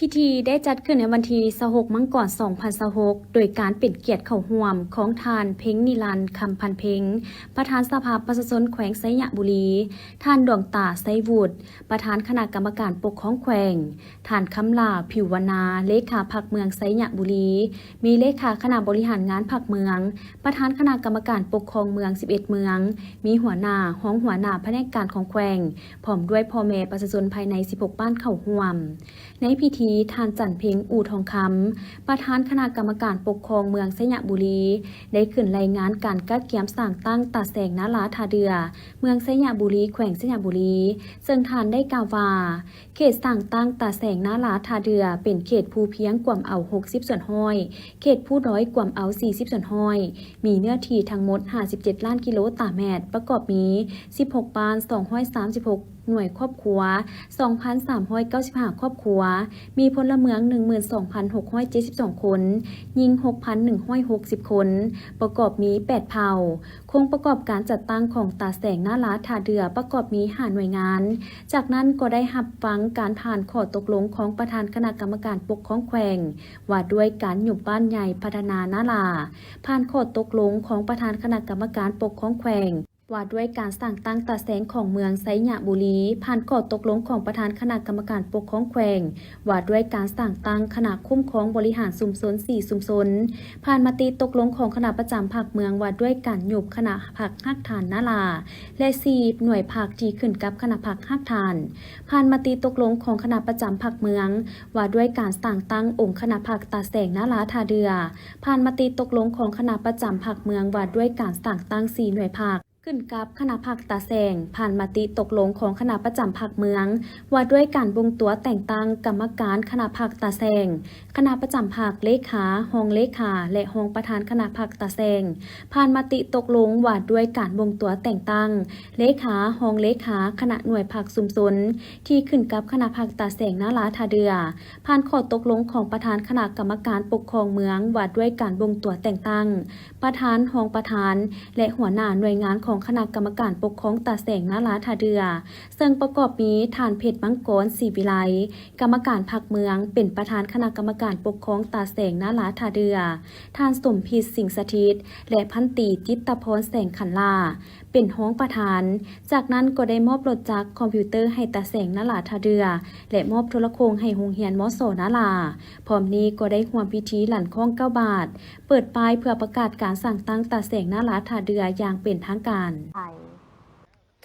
ພິທີໄດ້ຈັດຂຶ້ນໃນວັນທີຊາວຫົກ ມັງກອນ ສອງພັນຊາວຫົກ ໂດຍການເປັນກຽດເຂົ້າຮ່ວມຂອງທ່ານ ເພັງນິລັນ ຄຳພັນເພັງ ປະທານສະພາປະຊາຊົນແຂວງໄຊຍະບູລີ, ທ່ານ ດວງຕາ ໄຊວຸດ ປະທານຄະນະກຳມະການປົກຄອງແຂວງ, ທ່ານ ຄຳຫຼ້າ ຜິວວັນນາ ເລຂາພັກເມືອງໄຊຍະບູລີ, ມີເລຂາຄະນະບໍລິຫານງານພັກເມືອງ, ປະທານຄະນະກຳມະການປົກຄອງເມືອງສິບເອັດເມືອງ, ມີຫົວໜ້າ, ຮອງຫົວໜ້າພະແນກການຂອງແຂວງ, ພ້ອມດ້ວຍພໍ່ແມ່ປະຊາຊົນພາຍໃນສິບຫົກບ້ານເຂົ້າຮ່ວມ. ໃນພິທີ, ທ່ານ ຈັນເພັງ ອູ່ທອງຄຳ ປະທານຄະນະກຳມະການປົກຄອງເມືອງໄຊຍະບູລີ ໄດ້ຂຶ້ນລາຍງານການກະກຽມສ້າງຕັ້ງຕາແສງນາລາທ່າເດື່ອ ເມືອງໄຊຍະບູລີ ແຂວງໄຊຍະບູລີ, ເຊິ່ງທ່ານໄດ້ກ່າວວ່າ ເຂດສ້າງຕັ້ງຕາແສງນາລາທ່າເດື່ອ ເປັນເຂດພູພຽງກວມເອົາຫົກສິບສ່ວນຮ້ອຍ, ເຂດພູດອຍກວມເອົາສີ່ສິບສ່ວນຮ້ອຍ, ມີເນື້ອທີ່ທັງໝົດຫ້າສິບເຈັດລ້ານກິໂລຕາແມັດ, ປະກອບມີສິບຫົກບ້ານ ສອງຮ້ອຍສາມສິບຫົກໜ່ວຍຄອບຄົວ, ສອງພັນສາມຮ້ອຍເກົ້າສິບຫ້າຄອບຄົວ, ມີພົນລະເມືອງໜຶ່ງໝື່ນສອງພັນຫົກຮ້ອຍເຈັດສິບສອງຄົນ, ຍິງຫົກພັນໜຶ່ງຮ້ອຍຫົກສິບຄົນ, ປະກອບມີແປດເຜົ່າ. ໂຄງປະກອບການຈັດຕັ້ງຂອງຕາແສງນາລາທ່າເດື່ອປະກອບມີຫ້າໜ່ວຍງານ. ຈາກນັ້ນກໍໄດ້ຮັບຟັງການຜ່ານຂໍ້ຕົກລົງຂອງປະທານຄະນະກຳມະການປົກຄອງແຂວງ ວ່າດ້ວຍການຍຸບບ້ານໃຫຍ່ພັດທະນານາລາ, ຜ່ານຂໍ້ຕົກລົງຂອງປະທານຄະນະກຳມະການປົກຄອງແຂວງ ວ່າດ້ວຍການສ້າງຕັ້ງຕາແສງຂອງເມືອງໄຊຍະບູລີ, ຜ່ານຂໍ້ຕົກລົງຂອງປະທານຄະນະກຳມະການປົກຄອງແຂວງ ວ່າດ້ວຍການສ້າງຕັ້ງຄະນະຄຸ້ມຄອງບໍລິຫານຊຸມຊົນສີ່ຊຸມຊົນ, ຜ່ານມະຕິຕົກລົງຂອງຄະນະປະຈຳພັກເມືອງວ່າດ້ວຍການຍຸບຄະນະພັກຮາກຖານນາລາ ແລະ ສີ່ໜ່ວຍພັກທີ່ຂຶ້ນກັບຄະນະພັກຮາກຖານ, ຜ່ານມະຕິຕົກລົງຂອງຄະນະປະຈຳພັກເມືອງວ່າດ້ວຍການສ້າງຕັ້ງອົງຄະນະພັກຕາແສງນາລາທ່າເດື່ອ, ຜ່ານມະຕິຕົກລົງຂອງຄະນະປະຈຳພັກເມືອງວ່າດ້ວຍການສ້າງຕັ້ງສີ່ໜ່ວຍພັກ ຂຶ້ນກັບຄະນະພັກຕາແສງ, ຜ່ານມະຕິຕົກລົງຂອງຄະນະປະຈຳພັກເມືອງ ວ່າດ້ວຍການບົ່ງຕົວແຕ່ງຕັ້ງກຳມະການຄະນະພັກຕາແສງ, ຄະນະປະຈຳພັກ, ເລຂາ, ຮອງເລຂາ ແລະ ຮອງປະທານຄະນະພັກຕາແສງ, ຜ່ານມະຕິຕົກລົງວ່າດ້ວຍການບົ່ງຕົວແຕ່ງຕັ້ງເລຂາ, ຮອງເລຂາຄະນະໜ່ວຍພັກຊຸມຊົນ ທີ່ຂຶ້ນກັບຄະນະພັກຕາແສງນາລາທ່າເດື່ອ, ຜ່ານຂໍ້ຕົກລົງຂອງປະທານຄະນະກຳມະການປົກຄອງເມືອງວ່າດ້ວຍການບົ່ງຕົວແຕ່ງຕັ້ງ ປະທານ, ຮອງປະທານ ແລະ ຫົວໜ້າໜ່ວຍງານຂອງຄະນະກຳມະການປົກຄອງຕາແສງນາລາທ່າເດື່ອ, ເຊິ່ງປະກອບມີ ທ່ານ ເພັດມັງກອນ ສີວິໄລ ກຳມະການພັກເມືອງ ເປັນປະທານຄະນະກຳມະການປົກຄອງຕາແສງນາລາທ່າເດື່ອ, ທ່ານ ສົມພິດ ສິງສະຖິດ ແລະ ພັນຕີ ຈິດຕະພອນ ແສງຂັນຫຼ້າ ເປັນຮອງປະທານ. ຈາກນັ້ນກໍໄດ້ມອບລົດຈັກ, ຄອມພິວເຕີໃຫ້ຕາແສງນາລາທ່າເດື່ອ ແລະ ມອບໂທລະໂຂ່ງໃຫ້ໂຮງຮຽນ ມສ ນາລາ. ພ້ອມນີ້ກໍໄດ້ຮ່ວມພິທີຫຼັ້ນຄ້ອງເກົ້າບາດ, ເປີດປ້າຍເພື່ອປະກາດການສ້າງຕັ້ງຕາແສງນາລາທ່າເດື່ອຢ່າງເປັນທາງການ.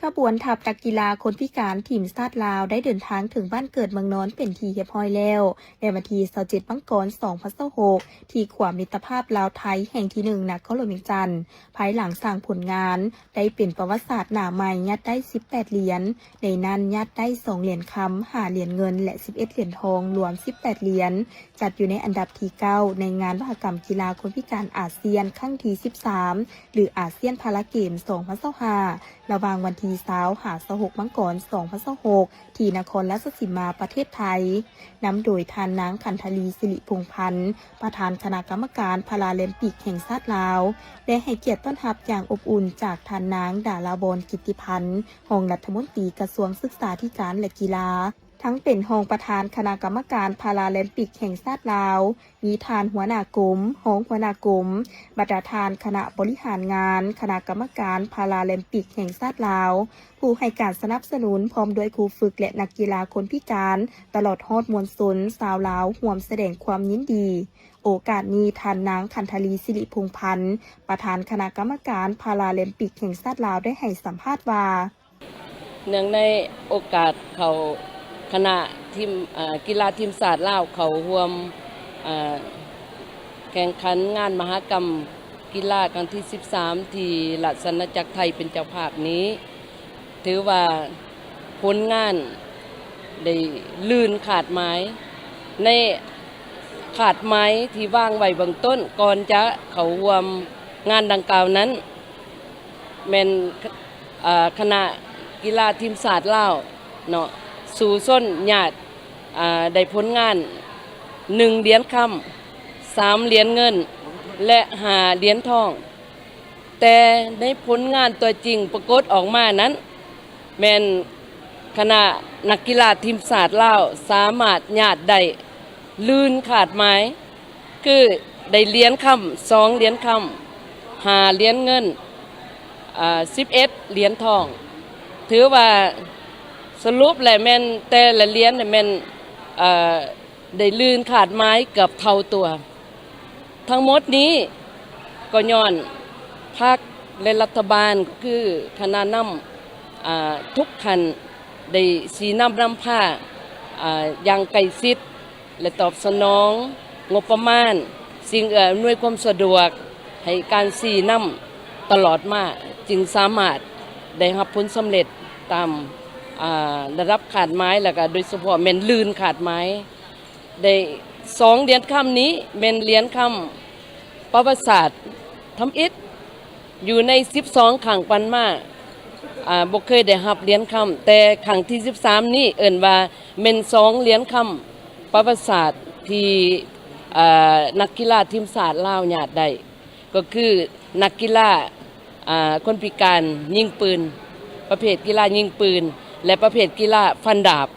ຂະບວນທັບນັກກິລາຄົນພິການທີມຊາດລາວ ໄດ້ເດີນທາງເຖິງບ້ານເກີດເມືອງນອນເປັນທີ່ຮຽບຮ້ອຍແລ້ວ ໃນວັນທີຊາວເຈັດ ມັງກອນ ສອງພັນຊາວຫົກ ທີ່ຂົວມິດຕະພາບລາວໄທແຫ່ງທີໜຶ່ງ ນະຄອນຫຼວງວຽງຈັນ, ພາຍຫຼັງສ້າງຜົນງານໄດ້ເປັນປະຫວັດສາດໜ້າໃໝ່, ຍາດໄດ້ສິບແປດຫຼຽນ, ໃນນັ້ນຍາດໄດ້ສອງຫຼຽນຄຳ, ຫ້າຫຼຽນເງິນ ແລະ ສິບເອັດຫຼຽນທອງ, ລວມສິບແປດຫຼຽນ, ຈັດຢູ່ໃນອັນດັບທີເກົ້າ ໃນງານມະຫະກຳກິລາຄົນພິການອາຊຽນຄັ້ງທີສິບສາມ ຫຼື ອາຊຽນພາລາເກມ ສອງພັນຊາວຫ້າ ລະຫວ່າງວັນທີຊາວ ຫາ ຊາວຫົກ ມັງກອນ ສອງພັນຊາວຫົກ ທີ່ນະຄອນລາຊະສີມາ ປະເທດໄທ, ນຳໂດຍທ່ານນາງ ຂັນທະລີ ສິລິພົງພັນ ປະທານຄະນະກຳມະການພາລາແລມປິກແຫ່ງຊາດລາວ ແລະ ໃຫ້ກຽດຕ້ອນຮັບຢ່າງອົບອຸ່ນຈາກທ່ານນາງ ດາລາວອນ ກິດຕິພັນ ຮອງລັດຖະມົນຕີກະຊວງສຶກສາທິການ ແລະ ກິລາ. ທັງເປັນຮອງປະທານຄະນະກຳມະການພາລາແລມປິກແຫ່ງຊາດລາວ, ມີທ່ານຫົວໜ້າກົມ, ຮອງຫົວໜ້າກົມ, ບັນດາທ່ານຄະນະບໍລິຫານງານຄະນະກຳມະການພາລາແລມປິກແຫ່ງຊາດລາວ, ຜູ້ໃຫ້ການສະໜັບສະໜູນ, ພ້ອມດ້ວຍຄູຝຶກ ແລະ ນັກກິລາຄົນພິການ, ຕະຫຼອດຮອດມວນຊົນຊາວລາວ ຮ່ວມສະແດງຄວາມຍິນດີ. ໂອກາດນີ້, ທ່ານນາງ ຂັນທະລີ ສິລິພົງພັນ ປະທານຄະນະກຳມະການພາລາແລມປິກແຫ່ງຊາດລາວ ໄດ້ໃຫ້ສຳພາດວ່າ, ເນື່ອງໃນໂອກາດເຂົ້າຄະນະທີມ ເອີ ກິລາທີມຊາດລາວເຂົ້າຮ່ວມ ເອີ ແຂ່ງຂັນງານມະຫະກຳກິລາຄັ້ງທີສິບສາມ ທີ່ລາຊະອານາຈັກໄທເປັນເຈົ້າພາບນີ້, ຖືວ່າຜົນງານໄດ້ລື່ນຄາດໝາຍ ໃນຄາດໝາຍທີ່ວາງໄວ້ເບື້ອງຕົ້ນ ກ່ອນຈະເຂົ້າຮ່ວມງານດັ່ງກ່າວນັ້ນ ແມ່ນ ເອີ ຄະນະກິລາທີມຊາດລາວເນາະ ສູ້ຊົນຍາດ ເອີ ໄດ້ຜົນງານໜຶ່ງຫຼຽນຄຳ, ສາມຫຼຽນເງິນ ແລະ ຫ້າຫຼຽນທອງ. ແຕ່ໃນຜົນງານຕົວຈິງປາກົດອອກມານັ້ນ ແມ່ນຄະນະນັກກິລາທີມຊາດລາວສາມາດຍາດໄດ້ ລື່ນຂາດໝາຍ ຄືໄດ້ຫຼຽນຄຳ ສອງຫຼຽນຄຳ ຫ້າຫຼຽນເງິນ ອາ ສິບເອັດຫຼຽນທອງ. ຖືວ່າສະຫຼຸບແລ້ວແມ່ນແຕ່ລະຫຼຽນນີ້ແມ່ນ ເອີ ໄດ້ລື່ນຂາດໝາຍເກືອບເທົ່າຕົວ. ທັງໝົດນີ້ກໍຍ້ອນພັກ ແລະ ລັດຖະບານ ກໍຄືຄະນະນຳ ອາ ທຸກຂັ້ນ ໄດ້ຊີ້ນຳນຳພາ ອາ ຢ່າງໃກ້ຊິດ ແລະ ຕອບສະໜອງງົບປະມານ ສິ່ງເອື້ອອຳນວຍຄວາມສະດວກໃຫ້ການຊີ້ນຳຕະຫຼອດມາ ຈຶ່ງສາມາດໄດ້ຮັບຜົນສຳເລັດຕາມ ອາ ລະດັບຄາດໝາຍ ແລ້ວກໍໂດຍສະເພາະແມ່ນລື່ນຄາດໝາຍ. ໄດ້ສອງຫຼຽນຄຳນີ້ແມ່ນຫຼຽນຄຳປະຫວັດສາດທຳອິດ ຢູ່ໃນສິບສອງຄັ້ງຜ່ານມາ ອາ ບໍ່ເຄີຍໄດ້ຮັບຫຼຽນຄຳ, ແຕ່ຄັ້ງທີສິບສາມນີ້ເອີ້ນວ່າແມ່ນສອງຫຼຽນຄຳປະຫວັດສາດທີ່ ອາ ນັກກິລາທີມຊາດລາວຍາດໄດ້ ກໍຄືນັກກິລາ ອາ ຄົນພິການຍິງປືນ ປະເພດກິລາຍິງປືນ ແລະ ປະເພດກິລາຟັນດາບ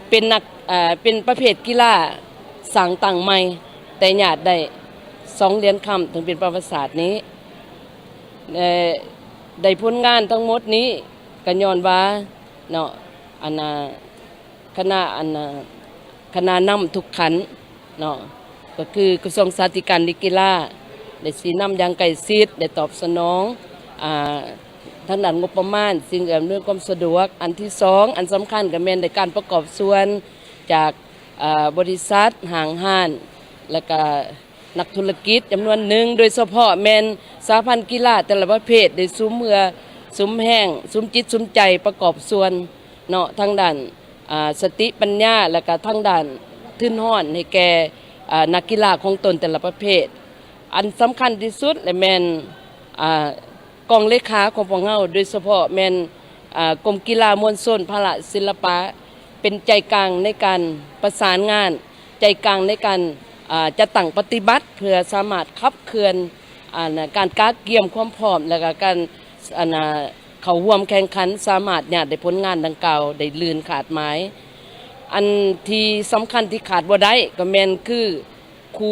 ເປັນນັກ ອາ ເປັນປະເພດກິລາສ້າງຕັ້ງໃໝ່ ແຕ່ຍາດໄດ້ສອງຫຼຽນຄຳ ເຖິງເປັນປະຫວັດສາດນີ້ ແລະ ໄດ້ຜົນງານທັງໝົດນີ້ ກໍຍ້ອນວ່າເນາະ ອັນນ່າ ຄະນະ ອັນນ່າ ຄະນະນຳທຸກຂັ້ນເນາະ ກໍຄືກະຊວງສະຫວັດດີການ ແລະ ກິລາ ໄດ້ຊີ້ນຳຢ່າງໃກ້ຊິດ ໄດ້ຕອບສະໜອງ ອາ ທາງດ້ານງົບປະມານ ສິ່ງອຳນວຍຄວາມສະດວກ. ອັນທີສອງ ອັນສຳຄັນກໍແມ່ນໄດ້ການປະກອບສ່ວນຈາກ ອາ ບໍລິສັດ, ຫ້າງຮ້ານ ແລ້ວກະ ນັກທຸລະກິດຈຳນວນໜຶ່ງ ໂດຍສະເພາະແມ່ນສະຫະພັນກິລາແຕ່ລະປະເພດ ໄດ້ສຸມເຫື່ອສຸມແຮງ ສຸມຈິດສຸມໃຈປະກອບສ່ວນເນາະ ທາງດ້ານ ອາ ສະຕິປັນຍາ ແລ້ວກະທາງດ້ານທຶນຮອນໃຫ້ແກ່ ອາ ນັກກິລາຂອງຕົນແຕ່ລະປະເພດ. ອັນສຳຄັນທີ່ສຸດແລະແມ່ນ ອາ ກອງເລຂາຂອງພວກເຮົາ ໂດຍສະເພາະແມ່ນ ອາ ກົມກິລາມວນຊົນ ພະລະ ສິລະປະ ເປັນໃຈກາງໃນການປະສານງານ ໃຈກາງໃນການ ອາ ຈັດຕັ້ງປະຕິບັດ ເພື່ອສາມາດຂັບເຄື່ອນ ອັນ ການກະກຽມຄວາມພ້ອມ ແລ້ວກະການ ອັນ ເຂົ້າຮ່ວມແຂ່ງຂັນ ສາມາດຍາດໄດ້ຜົນງານດັ່ງກ່າວ ໄດ້ລື່ນຂາດໝາຍ. ອັນທີ່ສຳຄັນທີ່ຂາດບໍ່ໄດ້ກໍແມ່ນຄືຄູ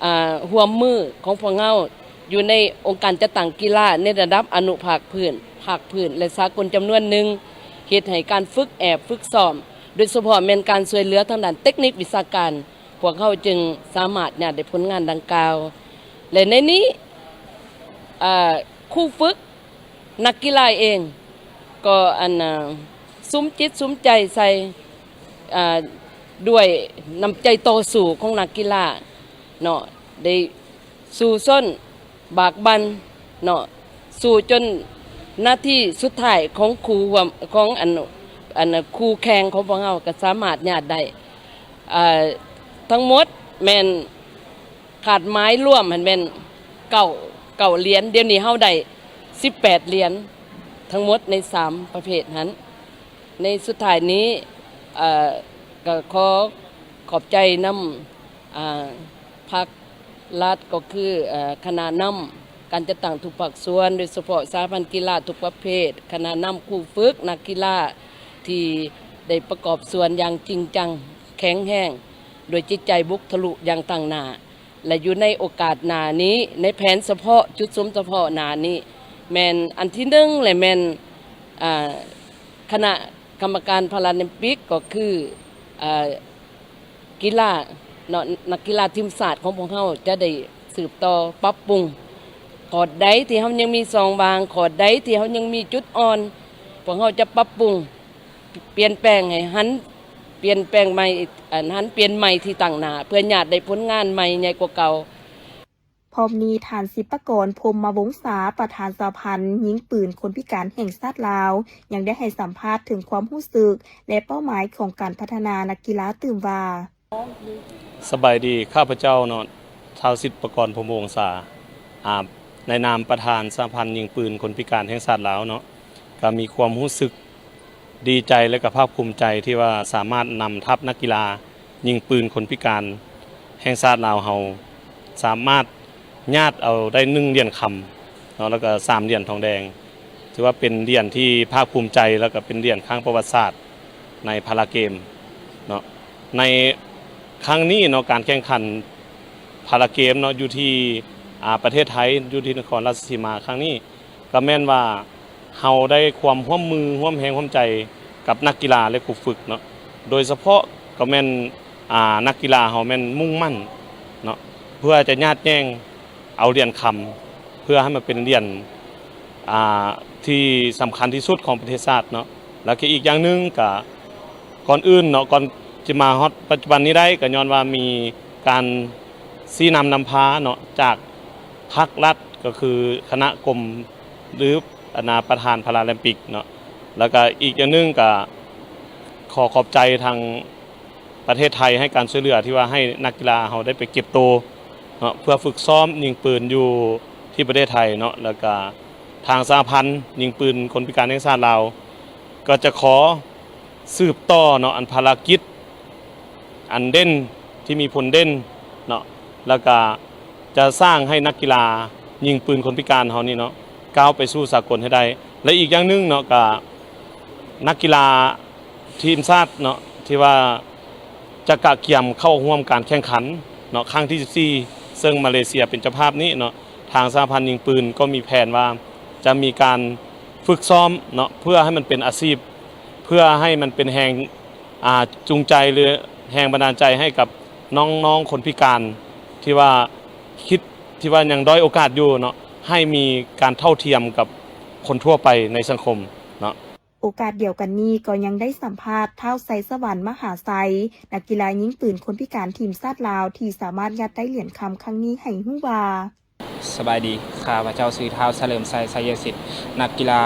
ອາ ຮ່ວມມືຂອງພວກເຮົາຢູ່ໃນອົງການຈັດຕັ້ງກິລາໃນລະດັບອະນຸພາກພື້ນ, ພາກພື້ນ ແລະ ສາກົນຈຳນວນໜຶ່ງ ເຮັດໃຫ້ການຝຶກແອບຝຶກຊ້ອມ ໂດຍສະເພາະແມ່ນການຊ່ວຍເຫຼືອທາງດ້ານເຕັກນິກວິຊາການ ພວກເຮົາຈຶ່ງສາມາດຍາດໄດ້ຜົນງານດັ່ງກ່າວ ແລະ ໃນນີ້ ອາ ຄູຝຶກ ນັກກິລາເອງກໍ ອັນ ອາ ສຸມຈິດສຸມໃຈໃສ່ ອາ ດ້ວຍນ້ຳໃຈຕໍ່ສູ້ຂອງນັກກິລາເນາະ ໄດ້ສູ້ຊົນບາກບັ່ນເນາະ ສູ້ຈົນນາທີສຸດທ້າຍຂອງຄູ່ຮ່ວມ ຂອງ ອັນ ອັນ ຄູ່ແຂ່ງຂອງພວກເຮົາກໍສາມາດຍາດໄດ້ ອາ ທັງໝົດແມ່ນ ຄາດໝາຍລວມຫັ້ນແມ່ນເກົ້າ ເກົ້າຫຼຽນ, ດຽວນີ້ເຮົາໄດ້ສິບແປດຫຼຽນ ທັງໝົດໃນສາມປະເພດຫັ້ນ. ໃນສຸດທ້າຍນີ້ ເອີ ກໍຂໍຂອບໃຈນຳ ອາ ພັກລັດ ກໍຄື ເອີ ຄະນະນຳການຈັດຕັ້ງທຸກພາກສ່ວນ ໂດຍສະເພາະສະຫະພັນກິລາທຸກປະເພດ, ຄະນະນຳຄູຝຶກ, ນັກກິລາທີ່ໄດ້ປະກອບສ່ວນຢ່າງຈິງຈັງ, ແຂງແຮງ, ດ້ວຍຈິດໃຈບຸກທະລຸຢ່າງຕັ້ງໜ້າ ແລະ ຢູ່ໃນໂອກາດໜ້ານີ້ ໃນແຜນສະເພາະ, ຈຸດສຸມສະເພາະໜ້ານີ້ ແມ່ນອັນທີໜຶ່ງ ແລະ ແມ່ນ ອາ ຄະນະກຳມະການພາຣາລິມປິກ ກໍຄື ອາ ກິລາເນາະ, ນັກກິລາທີມຊາດຂອງພວກເຮົາຈະໄດ້ສືບຕໍ່ປັບປຸງ ຂໍ້ໃດທີ່ເຮົາຍັງມີຊ່ອງວ່າງ, ຂໍ້ໃດທີ່ເຮົາຍັງມີຈຸດອ່ອນ, ພວກເຮົາຈະປັບປຸງ ປ່ຽນແປງໃຫ້ຫັນ ປ່ຽນແປງໃໝ່ ອັນ ຫັນປ່ຽນໃໝ່ທີ່ຕັ້ງໜ້າ ເພື່ອຍາດໄດ້ຜົນງານໃໝ່ໃຫຍ່ກວ່າເກົ່າ. ພ້ອມນີ້ ທ່ານ ສິບປະກອນ ພົມມະວົງສາ ປະທານສະຫະພັນຍິງປືນຄົນພິການແຫ່ງຊາດລາວ ຍັງໄດ້ໃຫ້ສຳພາດເຖິງຄວາມຮູ້ສຶກ ແລະ ເປົ້າໝາຍຂອງການພັດທະນານັກກິລາຕື່ມວ່າ ສະບາຍດີ, ຂ້າພະເຈົ້າເນາະ ທ້າວ ສິດປະກອນ ພົມມະວົງສາ ອາ ໃນນາມປະທານສະຫະພັນຍິງປືນຄົນພິການແຫ່ງຊາດລາວເນາະ ກະມີຄວາມຮູ້ສຶກດີໃຈ ແລະ ກະພາກພູມໃຈທີ່ວ່າສາມາດນຳທັບນັກກິລາຍິງປືນຄົນພິການແຫ່ງຊາດລາວເຮົາ ສາມາດຍາດເອົາໄດ້ໜຶ່ງຫຼຽນຄຳເນາະ ແລ້ວກະສາມຫຼຽນທອງແດງ. ຖືວ່າເປັນຫຼຽນທີ່ພາກພູມໃຈ ແລ້ວກະເປັນຫຼຽນຄັ້ງປະຫວັດສາດໃນພາຣາເກມເນາະ. ໃນ ຄັ້ງນີ້ເນາະ ການແຂ່ງຂັນພາລາເກມເນາະ ຢູ່ທີ່ ອ່າ ປະເທດໄທ ຢູ່ທີ່ນະຄອນລາຊະສີມາ ຄັ້ງນີ້ ກໍແມ່ນວ່າເຮົາໄດ້ຄວາມຮ່ວມມື ຮ່ວມແຮງຮ່ວມໃຈກັບນັກກິລາ ແລະ ຄູຝຶກເນາະ. ໂດຍສະເພາະກໍແມ່ນ ອ່າ ນັກກິລາເຮົາແມ່ນມຸ່ງໝັ້ນເນາະ ເພື່ອຈະຍາດແຍ່ງເອົາຫຼຽນຄຳ ເພື່ອໃຫ້ມັນເປັນຫຼຽນ ອ່າ ທີ່ສຳຄັນທີ່ສຸດຂອງປະເທດຊາດເນາະ. ແລ້ວກໍອີກຢ່າງໜຶ່ງ ກໍ ກ່ອນອື່ນເນາະ ກ່ອນຈະມາຮອດປັດຈຸບັນນີ້ໄດ້ ກໍຍ້ອນວ່າມີການຊີ້ນຳນຳພາເນາະ ຈາກພາກລັດ ກໍຄືຄະນະກົມ ຫຼື ອັນນາ ປະທານພາລາແລມປິກເນາະ. ແລ້ວກໍອີກຢ່າງໜຶ່ງ ກໍຂໍຂອບໃຈທາງປະເທດໄທໃຫ້ການຊ່ວຍເຫຼືອ ທີ່ວ່າໃຫ້ນັກກິລາເຮົາໄດ້ໄປເກັບໂຕເນາະ ເພື່ອຝຶກຊ້ອມຍິງປືນຢູ່ທີ່ປະເທດໄທເນາະ. ແລ້ວກໍທາງສະຫະພັນຍິງປືນຄົນພິການແຫ່ງຊາດລາວ ກໍຈະຂໍ ສືບຕໍ່ເນາະ ອັນພາລະກິດອັນເດັ່ນ ທີ່ມີຜົນເດັ່ນເນາະ ແລ້ວກະຈະສ້າງໃຫ້ນັກກິລາຍິງປືນຄົນພິການເຮົານີ້ເນາະ ກ້າວໄປສູ່ສາກົນໃຫ້ໄດ້. ແລະ ອີກຢ່າງໜຶ່ງເນາະ ກະນັກກິລາທີມຊາດເນາະ ທີ່ວ່າຈະກະກຽມເຂົ້າຮ່ວມການແຂ່ງຂັນເນາະ ຄັ້ງທີສິບສີ່ ເຊິ່ງມາເລເຊຍເປັນເຈົ້າພາບນີ້ເນາະ ທາງສະຫະພັນຍິງປືນກໍມີແຜນວ່າຈະມີການຝຶກຊ້ອມເນາະ ເພື່ອໃຫ້ມັນເປັນອາຊີບ ເພື່ອໃຫ້ມັນເປັນແຮງ ອ່າ ຈູງໃຈ ຫຼື ແຮງບັນດານໃຈໃຫ້ກັບນ້ອງໆຄົນພິການ ທີ່ວ່າຄິດ ທີ່ວ່າຍັງດ້ອຍໂອກາດຢູ່ເນາະ ໃຫ້ມີການເທົ່າທຽມກັບຄົນທົ່ວໄປໃນສັງຄົມເນາະ. ໂອກາດດຽວກັນນີ້ກໍຍັງໄດ້ສຳພາດທ້າວ ໄຊສະຫວັນ ມະຫາໄຊ ນັກກິລາຍິງປືນຄົນພິການທີມຊາດລາວ ທີ່ສາມາດຍາດໄດ້ຫຼຽນຄຳຄັ້ງນີ້ໃຫ້ຮູ້ວ່າ ສະບາຍດີ, ຂ້າພະເຈົ້າຊື່ທ້າວ ສະເຫຼີມໄຊ ໄຊຍະສິດ ນັກກິລາ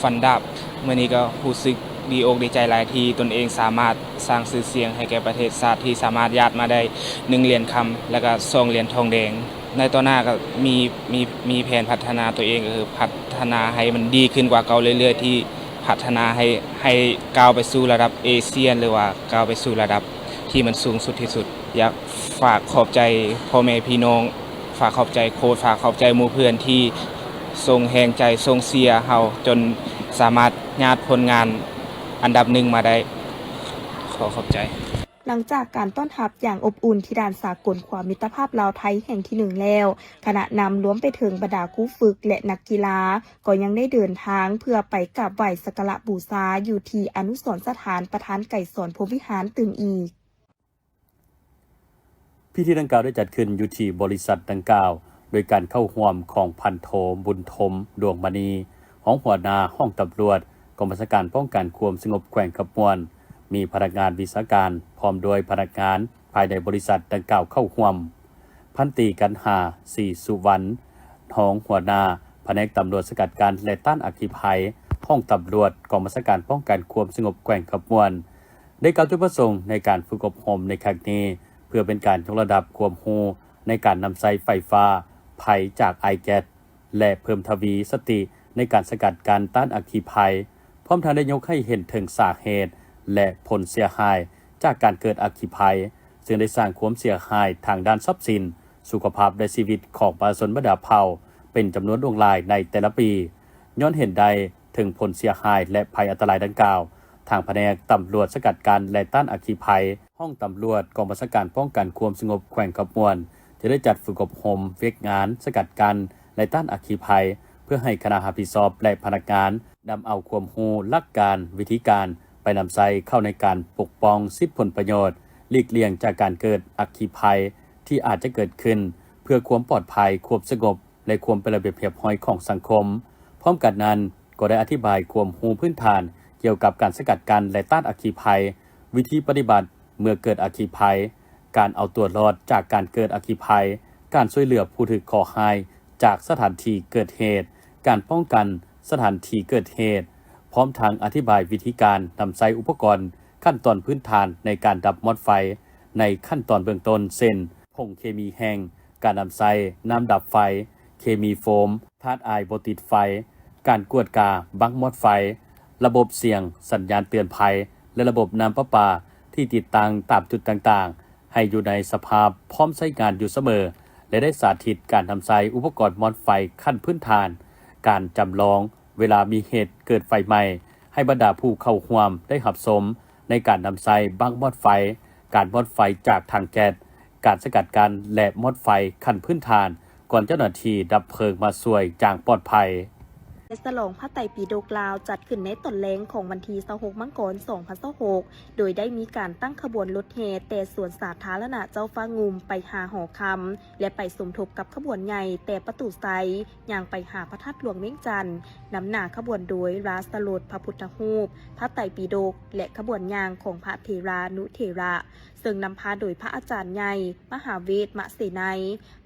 ຟັນດາບ. ມື້ນີ້ກໍຮູ້ສຶກດີອົກດີໃຈຫຼາຍທີ່ຕົນເອງສາມາດສ້າງຊື່ສຽງໃຫ້ແກ່ປະເທດຊາດ ທີ່ສາມາດຍາດມາໄດ້ໜຶ່ງຫຼຽນຄຳ ແລະກະສອງຫຼຽນທອງແດງ. ໃນຕໍ່ໜ້າກໍມີ ມີ ມີແຜນພັດທະນາຕົວເອງ ກໍຄືພັດທະນາໃຫ້ມັນດີຂຶ້ນກວ່າເກົ່າເລື້ອຍໆ ທີ່ພັດທະນາໃຫ້ ໃຫ້ກ້າວໄປສູ່ລະດັບເອຊຽນ ຫຼືວ່າກ້າວໄປສູ່ລະດັບທີ່ມັນສູງສຸດທີ່ສຸດ. ຢາກ ຝາກຂອບໃຈພໍ່ແມ່ພີ່ນ້ອງ, ຝາກຂອບໃຈໂຄດ, ຝາກຂອບໃຈໝູ່ເພື່ອນທີ່ສົ່ງແຮງໃຈ, ສົ່ງເຊຍເຮົາຈົນສາມາດຍາດຜົນງານອັນດັບໜຶ່ງມາໄດ້. ຂໍຂອບໃຈ. ຫຼັງຈາກການຕ້ອນຮັບຢ່າງອົບອຸ່ນທີ່ດ່ານສາກົນຄວາມມິດຕະພາບລາວ-ໄທແຫ່ງທີໜຶ່ງແລ້ວ, ຄະນະນຳລວມໄປເຖິງບັນດາຄູຝຶກ ແລະ ນັກກິລາ ກໍຍັງໄດ້ເດີນທາງເພື່ອໄປກາບໄຫວ້ສັກກາລະບູຊາຢູ່ທີ່ອະນຸສອນສະຖານປະທານໄກສອນ ພົມວິຫານ ຕື່ມອີກ. ພິທີດັ່ງກ່າວໄດ້ຈັດຂຶ້ນຢູ່ທີ່ບໍລິສັດດັ່ງກ່າວ ໂດຍການເຂົ້າຮ່ວມຂອງພັນໂທ ບຸນທົມ ດວງມະນີ ຮອງຫົວໜ້າຫ້ອງຕຳຫຼວດ ກອງບັນຊາການປ້ອງກັນຄວາມສະຫງົບແຂວງຄຳມ່ວນ, ມີພະນັກງານວິຊາການ ພ້ອມດ້ວຍພະນັກງານພາຍໃນບໍລິສັດດັ່ງກ່າວເຂົ້າຮ່ວມ. ພັນຕີ ກັນຫາ ສີສຸວັນ ຮອງຫົວໜ້າພະແນກຕຳຫຼວດສະກັດກັ້ນ ແລະ ຕ້ານອັກຄີໄພ ຫ້ອງຕຳຫຼວດ ກອງບັນຊາການປ້ອງກັນຄວາມສະຫງົບແຂວງຄຳມ່ວນ ໄດ້ກ່າວຈຸດປະສົງໃນການຝຶກອົບຮົມໃນຄັ້ງນີ້ ເພື່ອເປັນການຍົກລະດັບຄວາມຮູ້ໃນການນຳໃຊ້ໄຟຟ້າ, ໄພຈາກໄອແກັສ ແລະ ເພີ່ມທະວີສະຕິໃນການສະກັດກັ້ນຕ້ານອັກຄີໄພ, ພ້ອມທັງໄດ້ຍົກໃຫ້ເຫັນເຖິງສາເຫດ ແລະ ຜົນເສຍຫາຍຈາກການເກີດອັກຄີໄພ, ເຊິ່ງໄດ້ສ້າງຄວາມເສຍຫາຍທາງດ້ານຊັບສິນ, ສຸຂະພາບ ແລະ ຊີວິດຂອງປະຊາຊົນບັນດາເຜົ່າເປັນຈຳນວນຫຼວງຫຼາຍໃນແຕ່ລະປີ. ຍ້ອນເຫັນໄດ້ເຖິງຜົນເສຍຫາຍ ແລະ ໄພອັນຕະລາຍດັ່ງກ່າວ, ທາງພະແນກຕຳຫຼວດສະກັດກັ້ນ ແລະ ຕ້ານອັກຄີໄພ ຫ້ອງຕຳຫຼວດ ກອງບັນຊາການປ້ອງກັນຄວາມສະຫງົບແຂວງຄຳມ່ວນ ຈະໄດ້ຈັດຝຶກອົບຮົມວຽກງານສະກັດກັ້ນ ແລະ ຕ້ານອັກຄີໄພ ເພື່ອໃຫ້ຄະນະຮັບຜິດຊອບ ແລະ ພະນັກງານນຳເອົາຄວາມຮູ້, ຫຼັກການ, ວິທີການໄປນຳໃຊ້ເຂົ້າໃນການປົກປ້ອງສິດຜົນປະໂຫຍດ, ຫຼີກລ່ຽງຈາກການເກີດອັກຄີໄພທີ່ອາດຈະເກີດຂຶ້ນ ເພື່ອຄວາມປອດໄພ, ຄວາມສະຫງົບ ແລະ ຄວາມເປັນລະບຽບຮຽບຮ້ອຍຂອງສັງຄົມ. ພ້ອມກັນນັ້ນ, ກໍໄດ້ອະທິບາຍຄວາມຮູ້ພື້ນຖານກ່ຽວກັບການສະກັດກັ້ນ ແລະ ຕ້ານອັກຄີໄພ, ວິທີປະຕິບັດເມື່ອເກີດອັກຄີໄພ, ການເອົາຕົວລອດຈາກການເກີດອັກຄີໄພ, ການຊ່ວຍເຫຼືອຜູ້ຖືກເຄາະຮ້າຍຈາກສະຖານທີ່ເກີດເຫດ, ການປ້ອງກັນສະຖານທີ່ເກີດເຫດ, ພ້ອມທັງອະທິບາຍວິທີການນຳໃຊ້ອຸປະກອນຂັ້ນຕອນພື້ນຖານໃນການດັບມອດໄຟໃນຂັ້ນຕອນເບື້ອງຕົ້ນ ເຊັ່ນ ຜົງເຄມີແຫ້ງ, ການນຳໃຊ້ນ້ຳດັບໄຟ, ເຄມີໂຟມ, ທາດອາຍບໍ່ຕິດໄຟ, ການກວດກາບັ້ງມອດໄຟ, ລະບົບສຽງສັນຍານເຕືອນໄພ ແລະ ລະບົບນ້ຳປະປາທີ່ຕິດຕັ້ງຕາມຈຸດຕ່າງໆ ໃຫ້ຢູ່ໃນສະພາບພ້ອມໃຊ້ງານຢູ່ສະເໝີ ແລະ ໄດ້ສາທິດການນຳໃຊ້ອຸປະກອນມອດໄຟຂັ້ນພື້ນຖານ, ການຈຳລອງເວລາມີເຫດເກີດໄຟໄໝ້ ໃຫ້ບັນດາຜູ້ເຂົ້າຮ່ວມໄດ້ຮັບຊົມໃນການນຳໃຊ້ບັ້ງມອດໄຟ ການໝົດໄຟຈາກຖັງແກັສ, ການສະກັດກັ້ນ ແລະ ໝົດໄຟຂັ້ນພື້ນຖານ ກ່ອນເຈົ້າໜ້າທີ່ດັບເພີງມາຊ່ວຍຢ່າງປອດໄພ. ສະຫຼອງພະໄຕປິດົກລາວ ຈັດຂຶ້ນໃນຕອນແລງຂອງວັນທີຊາວຫົກ ມັງກອນ ສອງພັນຊາວຫົກ ໂດຍໄດ້ມີການຕັ້ງຂະບວນລົດແຫ່ແຕ່ສວນສາທາລະນະເຈົ້າຟ້າງຸ່ມໄປຫາຫໍຄຳ ແລະ ໄປສົມທົບກັບຂະບວນໃຫຍ່ແຕ່ປະຕູໄຊ ຍ່າງໄປຫາພະທາດຫຼວງວຽງຈັນ, ນຳໜ້າຂະບວນໂດຍລາຊະລົດພະພຸດທະຮູບ, ພະໄຕປິດົກ ແລະ ຂະບວນຍ່າງຂອງພະເຖລານຸເຖລະ, ເຊິ່ງນຳພາໂດຍພະອາຈານໃຫຍ່ ມະຫາເວດ ມະເສໄນ,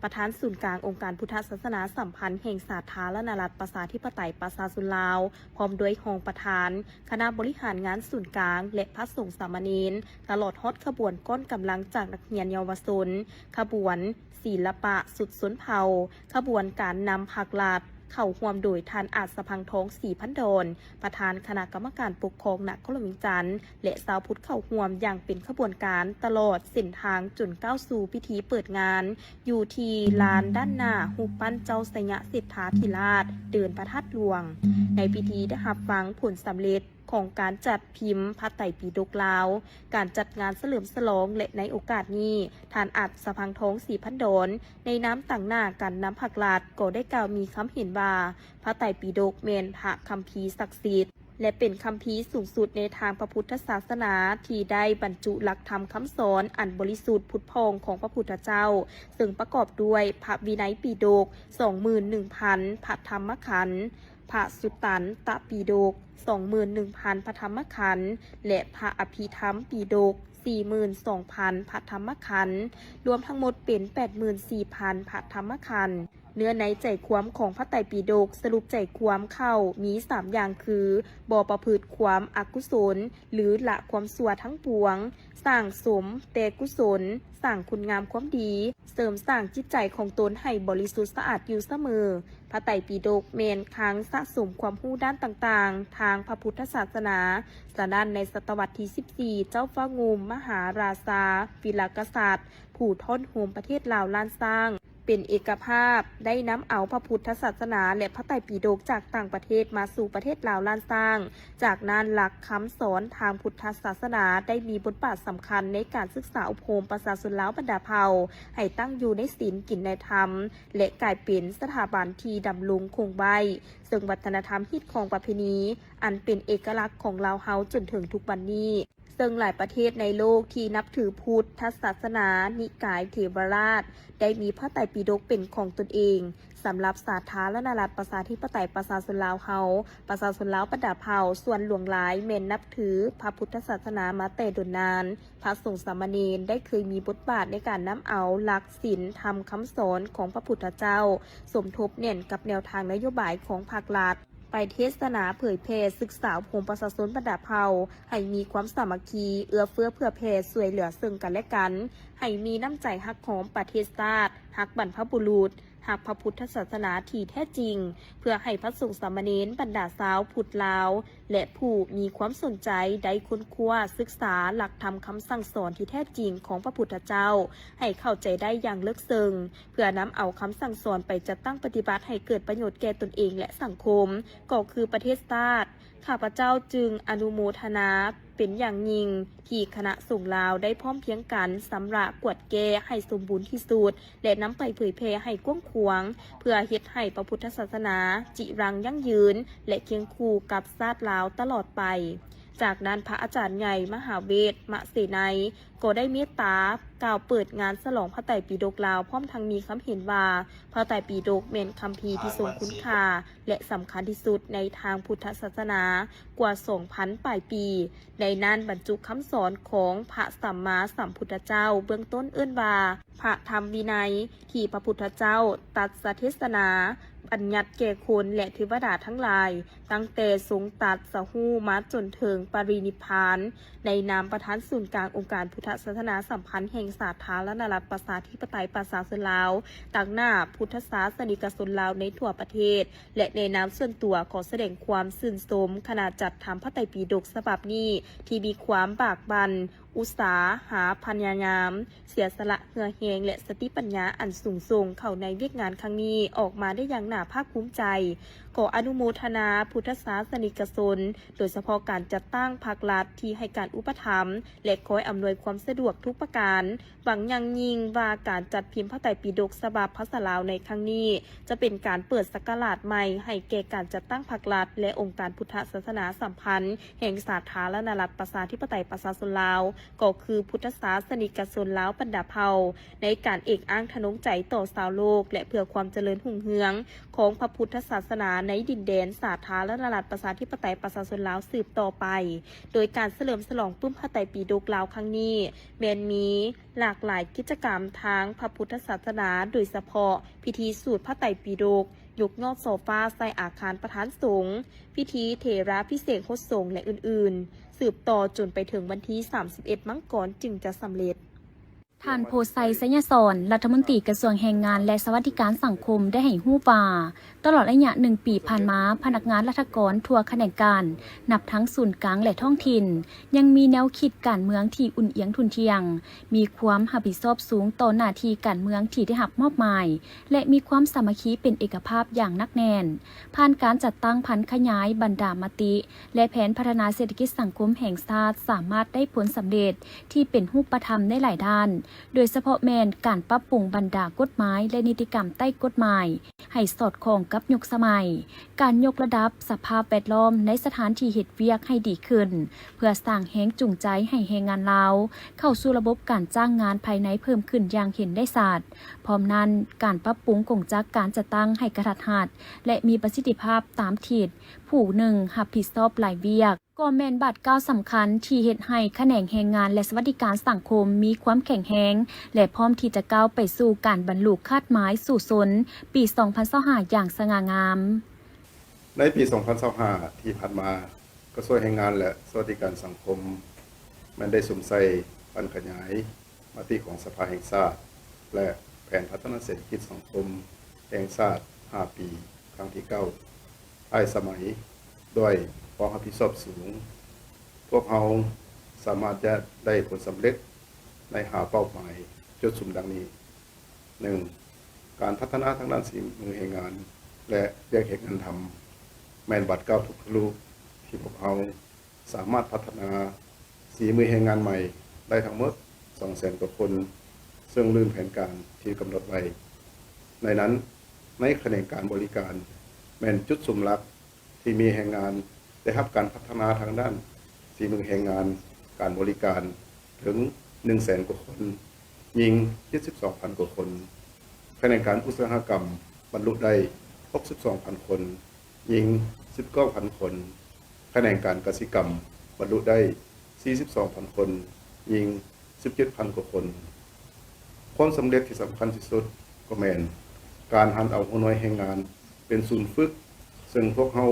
ປະທານສູນກາງອົງການພຸດທະສາສະໜາສຳພັນແຫ່ງສາທາລະນະລັດປະຊາທິປະໄຕປະຊາຊົນລາວ, ພ້ອມດ້ວຍຮອງປະທານ, ຄະນະບໍລິຫານງານສູນກາງ ແລະ ພະສົງສາມະເນນ, ຕະຫຼອດຮອດຂະບວນກ້ອນກຳລັງຈາກນັກຮຽນເຍົາວະຊົນ, ຂະບວນ ສິລະປະຊຸດຊົນເຜົ່າ, ຂະບວນການນຳພັກລັດ, ເຂົ້າຮ່ວມໂດຍທ່ານອາດສະພັງທອງ ສີພັນດອນ, ປະທານຄະນະກຳມະການປົກຄອງນະຄອນຫຼວງວຽງຈັນ ແລະ ຊາວພຸດເຂົ້າຮ່ວມຢ່າງເປັນຂະບວນການຕະຫຼອດເສັ້ນທາງ ຈົນກ້າວສູ່ພິທີເປີດງານ ຢູ່ທີ່ລານດ້ານໜ້າຮູບປັ້ນເຈົ້າໄຊຍະເສດຖາທິລາດ ເດີ່ນພະທາດຫຼວງ. ໃນພິທີໄດ້ຮັບຟັງຜົນສຳເລັດ ຂອງການຈັດພິມພະໄຕປິດົກລາວ, ການຈັດງານສະເຫຼີມສະຫຼອງ ແລະ ໃນໂອກາດນີ້, ທ່ານອາດສະພັງທອງ ສີພັນດອນ ໃນນາມຕາງໜ້າການນຳພັກລັດ ກໍໄດ້ກ່າວມີຄຳເຫັນວ່າ ພະໄຕປິດົກແມ່ນພະຄຳພີສັກສິດ ແລະ ເປັນຄຳພີສູງສຸດໃນທາງພະພຸດທະສາສະໜາ ທີ່ໄດ້ບັນຈຸຫຼັກທຳຄຳສອນອັນບໍລິສຸດຜຸດຜ່ອງຂອງພະພຸດທະເຈົ້າ, ເຊິ່ງປະກອບດ້ວຍພະວິໄນປິດົກ ສອງໝື່ນໜຶ່ງພັນ ພະທຳມະຂັນ, ພະສຸຕັນຕະປິດົກ ສອງໝື່ນໜຶ່ງພັນ ພະທຳມະຂັນ ແລະ ພະອະພິທຳປິດົກ ສີ່ໝື່ນສອງພັນ ພະທຳມະຂັນ, ລວມທັງໝົດເປັນ ແປດໝື່ນສີ່ພັນ ພະທຳມະຂັນ. ເນື້ອໃນໃຈຄວາມຂອງພະໄຕປິດົກ ສະຫຼຸບໃຈຄວາມເຂົ້າມີສາມຢ່າງຄື ບໍ່ປະພຶດຄວາມອະກຸສົນ ຫຼື ລະຄວາມຊົ່ວທັງປວງ, ສ້າງສົມແຕ່ກຸສົນ, ສ້າງຄຸນງາມຄວາມດີ, ເສີມສ້າງຈິດໃຈຂອງຕົນໃຫ້ບໍລິສຸດສະອາດຢູ່ສະເໝີ. ພະໄຕປິດົກແມ່ນຄັງສະສົມຄວາມຮູ້ດ້ານຕ່າງໆທາງພະພຸດທະສາສະໜາ. ສະນັ້ນ, ໃນສະຕະວັດທີສິບສີ່ ເຈົ້າຟ້າງຸ່ມມະຫາລາຊາ ວິລະກະສັດ ຜູ້ທ້ອນໂຮມປະເທດລາວລ້ານຊ້າງ ເປັນເອກະພາບ ໄດ້ນຳເອົາພະພຸດທະສາສະໜາ ແລະ ພະໄຕປິດົກຈາກຕ່າງປະເທດມາສູ່ປະເທດລາວລ້ານຊ້າງ. ຈາກນັ້ນ, ຫຼັກຄຳສອນທາງພຸດທະສາສະໜາໄດ້ມີບົດບາດສຳຄັນໃນການສຶກສາອົບຮົມປະຊາຊົນລາວບັນດາເຜົ່າ ໃຫ້ຕັ້ງຢູ່ໃນສິນກິນໃນທຳ ແລະ ກາຍເປັນສະຖາບັນທີ່ດຳລົງຄົງໄວ້ ເຊິ່ງວັດທະນະທຳຮີດຄອງປະເພນີ ອັນເປັນເອກະລັກຂອງລາວເຮົາຈົນເຖິງທຸກວັນນີ້. ເຊິ່ງຫຼາຍປະເທດໃນໂລກທີ່ນັບຖືພຸດທະສາສະໜານິກາຍເຖວະລາດ ໄດ້ມີພະໄຕປິດົກເປັນຂອງຕົນເອງ. ສຳລັບສາທາລະນະລັດປະຊາທິປະໄຕປະຊາຊົນລາວເຮົາ, ປະຊາຊົນລາວບັນດາເຜົ່າສ່ວນຫຼວງຫຼາຍແມ່ນນັບຖືພະພຸດທະສາສະໜາມາແຕ່ດົນນານ. ພະສົງສາມະເນນໄດ້ເຄີຍມີບົດບາດໃນການນຳເອົາຫຼັກສິນທຳຄຳສອນຂອງພະພຸດທະເຈົ້າ ສົມທົບແໜ້ນກັບແນວທາງນະໂຍບາຍຂອງພັກລັດ ໄປເທດສະໜາເຜີຍແຜ່ສຶກສາອົບຮົມປະຊາຊົນບັນດາເຜົ່າ ໃຫ້ມີຄວາມສາມັກຄີ ເອື້ອເຟື້ອເຜື່ອແຜ່ຊ່ວຍເຫຼືອເຊິ່ງກັນແລະກັນ, ໃຫ້ມີນ້ຳໃຈຮັກຫອມປະເທດຊາດ, ຮັກບັນພະບຸລຸດ, ຮັກພະພຸດທະສາສະໜາທີ່ແທ້ຈິງ, ເພື່ອໃຫ້ພະສົງສາມະເນນບັນດາຊາວພຸດລາວ ແລະ ຜູ້ມີຄວາມສົນໃຈໄດ້ຄົ້ນຄວ້າສຶກສາຫຼັກທຳຄຳສັ່ງສອນທີ່ແທ້ຈິງຂອງພະພຸດທະເຈົ້າ ໃຫ້ເຂົ້າໃຈໄດ້ຢ່າງເລິກເຊິ່ງ. ເພື່ອນຳເອົາຄຳສັ່ງສອນໄປຈັດຕັ້ງປະຕິບັດໃຫ້ເກີດປະໂຫຍດແກ່ຕົນເອງ ແລະ ສັງຄົມ ກໍຄືປະເທດຊາດ. ຂ້າພະເຈົ້າຈຶ່ງອະນຸໂມທະນາເປັນຢ່າງຍິ່ງ ທີ່ຄະນະສົງລາວໄດ້ພ້ອມພຽງກັນຊຳລະກວດແກ້ໃຫ້ສົມບູນທີ່ສຸດ ແລະ ນຳໄປເຜີຍແຜ່ໃຫ້ກວ້າງຂວາງ ເພື່ອເຮັດໃຫ້ພະພຸດທະສາສະໜາຈິລັງຢັ້ງຢືນ ແລະ ຄຽງຄູ່ກັບຊາດລາວຕະຫຼອດໄປ. ຈາກນັ້ນ ພະອາຈານໃຫຍ່ ມະຫາເວດ ມະເສໄນ ກໍໄດ້ເມດຕາກ່າວເປີດງານສະຫຼອງພະໄຕປິດົກລາວ ພ້ອມທັງມີຄຳເຫັນວ່າ ພະໄຕປິດົກແມ່ນຄຳພີທີ່ຊົງຄຸນຄ່າ ແລະ ສຳຄັນທີ່ສຸດໃນທາງພຸດທະສາສະໜາກວ່າສອງພັນປາຍປີ. ໃນນັ້ນບັນຈຸຄຳສອນຂອງພະສຳມາສຳພຸດທະເຈົ້າ ເບື້ອງຕົ້ນເອີ້ນວ່າ ພະທຳວິໄນ ທີ່ພະພຸດທະເຈົ້າຕັດສະເທດສະໜາບັນຍັດແກ່ຄົນ ແລະ ເທວະດາທັງຫຼາຍ ຕັ້ງແຕ່ຊົງຕັດສະຮູ້ມາຈົນເຖິງປະລິນິບພານ. ໃນນາມປະທານສູນກາງອົງການພຸດທະສາສະໜາສຳພັນແຫ່ງສາທາລະນະລັດປະຊາທິປະໄຕປະຊາຊົນລາວ, ຕາງໜ້າພຸດທະສາສະນິກະຊົນລາວໃນທົ່ວປະເທດ ແລະ ໃນນາມສ່ວນຕົວ ຂໍສະແດງຄວາມຊື່ນຊົມຄະນະຈັດທຳພະໄຕປິດົກສະບັບນີ້ ທີ່ມີຄວາມບາກບັ່ນ, ອຸດສາຫະພະຍາຍາມ, ເສຍສະຫຼະເຫື່ອແຮງ ແລະ ສະຕິປັນຍາອັນສູງສົ່ງເຂົ້າໃນວຽກງານຄັ້ງນີ້ ອອກມາໄດ້ຢ່າງໜ້າພາກພູມໃຈ. ຂໍອະນຸໂມທະນາພຸດທະສາສະນິກະຊົນ, ໂດຍສະເພາະການຈັດຕັ້ງພາກລັດທີ່ໃຫ້ການອຸປະຖຳ ແລະ ຄອຍອຳນວຍຄວາມສະດວກທຸກປະການ, ຫວັງຢ່າງຍິ່ງວ່າການຈັດພິມພະໄຕປິດົກສະບັບພາສາລາວໃນຄັ້ງນີ້ ຈະເປັນການເປີດສັກກະລາດໃໝ່ໃຫ້ແກ່ການຈັດຕັ້ງພາກລັດ ແລະ ອົງການພຸດທະສາສະໜາສຳພັນແຫ່ງສາທາລະນະລັດປະຊາທິປະໄຕປະຊາຊົນລາວ ກໍຄືພຸດທະສາສະນິກະຊົນລາວບັນດາເຜົ່າ ໃນການເອກອ້າງທະນົງໃຈຕໍ່ຊາວໂລກ ແລະ ເພື່ອຄວາມຈະເລີນຮຸ່ງເຮືອງຂອງພະພຸດທະສາສະໜາໃນດິນແດນສາທາລະນະລັດປະຊາທິປະໄຕປະຊາຊົນລາວສືບຕໍ່ໄປ. ໂດຍການສະເຫຼີມສະຫຼອງປຶ້ມພະໄຕປິດົກລາວຄັ້ງນີ້ ແມ່ນມີຫຼາກຫຼາຍກິດຈະກຳທາງພະພຸດທະສາສະໜາ, ໂດຍສະເພາະພິທີສູດພະໄຕປິດົກ, ຍົກຍອດໂຊຟາໃສ່ອາຄານປະທານສົງ, ພິທີເຖລາພິເສກຫົດສົງ ແລະ ອື່ນໆ ສືບຕໍ່ຈົນໄປເຖິງວັນທີສາມສິບເອັດມັງກອນຈຶ່ງຈະສຳເລັດ. ທ່ານ ໂພໄຊ ໄຊຍະສອນ ລັດຖະມົນຕີກະຊວງແຮງງານ ແລະ ສະຫວັດດີການສັງຄົມ ໄດ້ໃຫ້ຮູ້ວ່າ ຕະຫຼອດໄລຍະໜຶ່ງປີຜ່ານມາ, ພະນັກງານລັດຖະກອນທົ່ວຂະແໜງການ ນັບທັງສູນກາງ ແລະ ທ້ອງຖິ່ນ ຍັງມີແນວຄິດການເມືອງທີ່ອຸ່ນອຽງທຸ່ນທ່ຽງ, ມີຄວາມຮັບຜິດຊອບສູງຕໍ່ໜ້າທີ່ການເມືອງທີ່ໄດ້ຮັບມອບໝາຍ ແລະ ມີຄວາມສາມັກຄີເປັນເອກະພາບຢ່າງໜັກແໜ້ນ. ຜ່ານການຈັດຕັ້ງຜັນຂະຫຍາຍບັນດາມະຕິ ແລະ ແຜນພັດທະນາເສດຖະກິດສັງຄົມແຫ່ງຊາດ ສາມາດໄດ້ຜົນສຳເລັດທີ່ເປັນຮູບປະທຳໃນຫຼາຍດ້ານ, ໂດຍສະເພາະແມ່ນການປັບປຸງບັນດາກົດໝາຍ ແລະ ນິຕິກຳໃຕ້ກົດໝາຍ ໃຫ້ສອດຄ່ອງກັບຍຸກສະໄໝ, ການຍົກລະດັບສະພາບແວດລ້ອມໃນສະຖານທີ່ເຮັດວຽກໃຫ້ດີຂຶ້ນ, ເພື່ອສ້າງແຮງຈູງໃຈໃຫ້ແຮງງານລາວເຂົ້າສູ່ລະບົບການຈ້າງງານພາຍໃນເພີ່ມຂຶ້ນຢ່າງເຫັນໄດ້ຊັດ. ພ້ອມນັ້ນ, ການປັບປຸງກົງຈັກການຈັດຕັ້ງໃຫ້ກະທັດຮັດ ແລະ ມີປະສິດທິພາບຕາມທິດ, ຜູ້ໜຶ່ງຮັບຜິດຊອບຫຼາຍວຽກ, ກໍແມ່ນບາດກ້າວສຳຄັນທີ່ເຮັດໃຫ້ຂະແໜງແຮງງານ ແລະ ສະຫວັດດີການສັງຄົມມີຄວາມແຂງແຮງ ແລະ ພ້ອມທີ່ຈະກ້າວໄປສູ່ການບັນລຸຄາດໝາຍສູ້ຊົນປີສອງພັນຊາວຫ້າຢ່າງສະຫງ່າງາມ. ໃນປີສອງພັນຊາວຫ້າທີ່ຜ່ານມາ, ກະຊວງແຮງງານ ແລະ ສະຫວັດດີການສັງຄົມ ແມ່ນໄດ້ສຸມໃສ່ຜັນຂະຫຍາຍມະຕິຂອງສະພາແຫ່ງຊາດ ແລະ ແຜນພັດທະນາເສດຖະກິດສັງຄົມແຫ່ງຊາດຫ້າປີ ຄັ້ງທີເກົ້າ ທ້າຍສະໄໝ ດ້ວຍຄວາມຮັບຜິດຊອບສູງ, ພວກເຮົາສາມາດຈະໄດ້ຜົນສຳເລັດໃນຫ້າເປົ້າໝາຍຈຸດສຸມດັ່ງນີ້. ໜຶ່ງ, ການພັດທະນາທາງດ້ານສີມືແຮງງານ ແລະ ວຽກເຮັດງານທຳ ແມ່ນບາດກ້າວທຸກທະລຸທີ່ພວກເຮົາສາມາດພັດທະນາສີມືແຮງງານໃໝ່ໄດ້ທັງໝົດສອງແສນກວ່າຄົນ, ເຊິ່ງລື່ນແຜນການທີ່ກຳນົດໄວ້. ໃນນັ້ນ, ໃນຂະແໜງການບໍລິການ ແມ່ນຈຸດສຸມຫຼັກ ທີ່ມີແຮງງານໄດ້ຮັບການພັດທະນາທາງດ້ານສີມືແຮງງານການບໍລິການເຖິງໜຶ່ງແສນກວ່າຄົນ, ຍິງເຈັດສິບສອງພັນກວ່າຄົນ. ຂະແໜງການອຸດສາຫະກຳບັນລຸໄດ້ຫົກສິບສອງພັນຄົນ, ຍິງສິບເກົ້າພັນຄົນ. ຂະແໜງການກະສິກຳບັນລຸໄດ້ສີ່ສິບສອງພັນຄົນ, ຍິງສິບເຈັດພັນກວ່າຄົນ. ຄວາມສຳເລັດທີ່ສຳຄັນທີ່ສຸດກໍແມ່ນການຫັນເອົາຫົວໜ່ວຍແຮງງານ ເປັນສູນຝຶກ, ເຊິ່ງພວກເຮົາ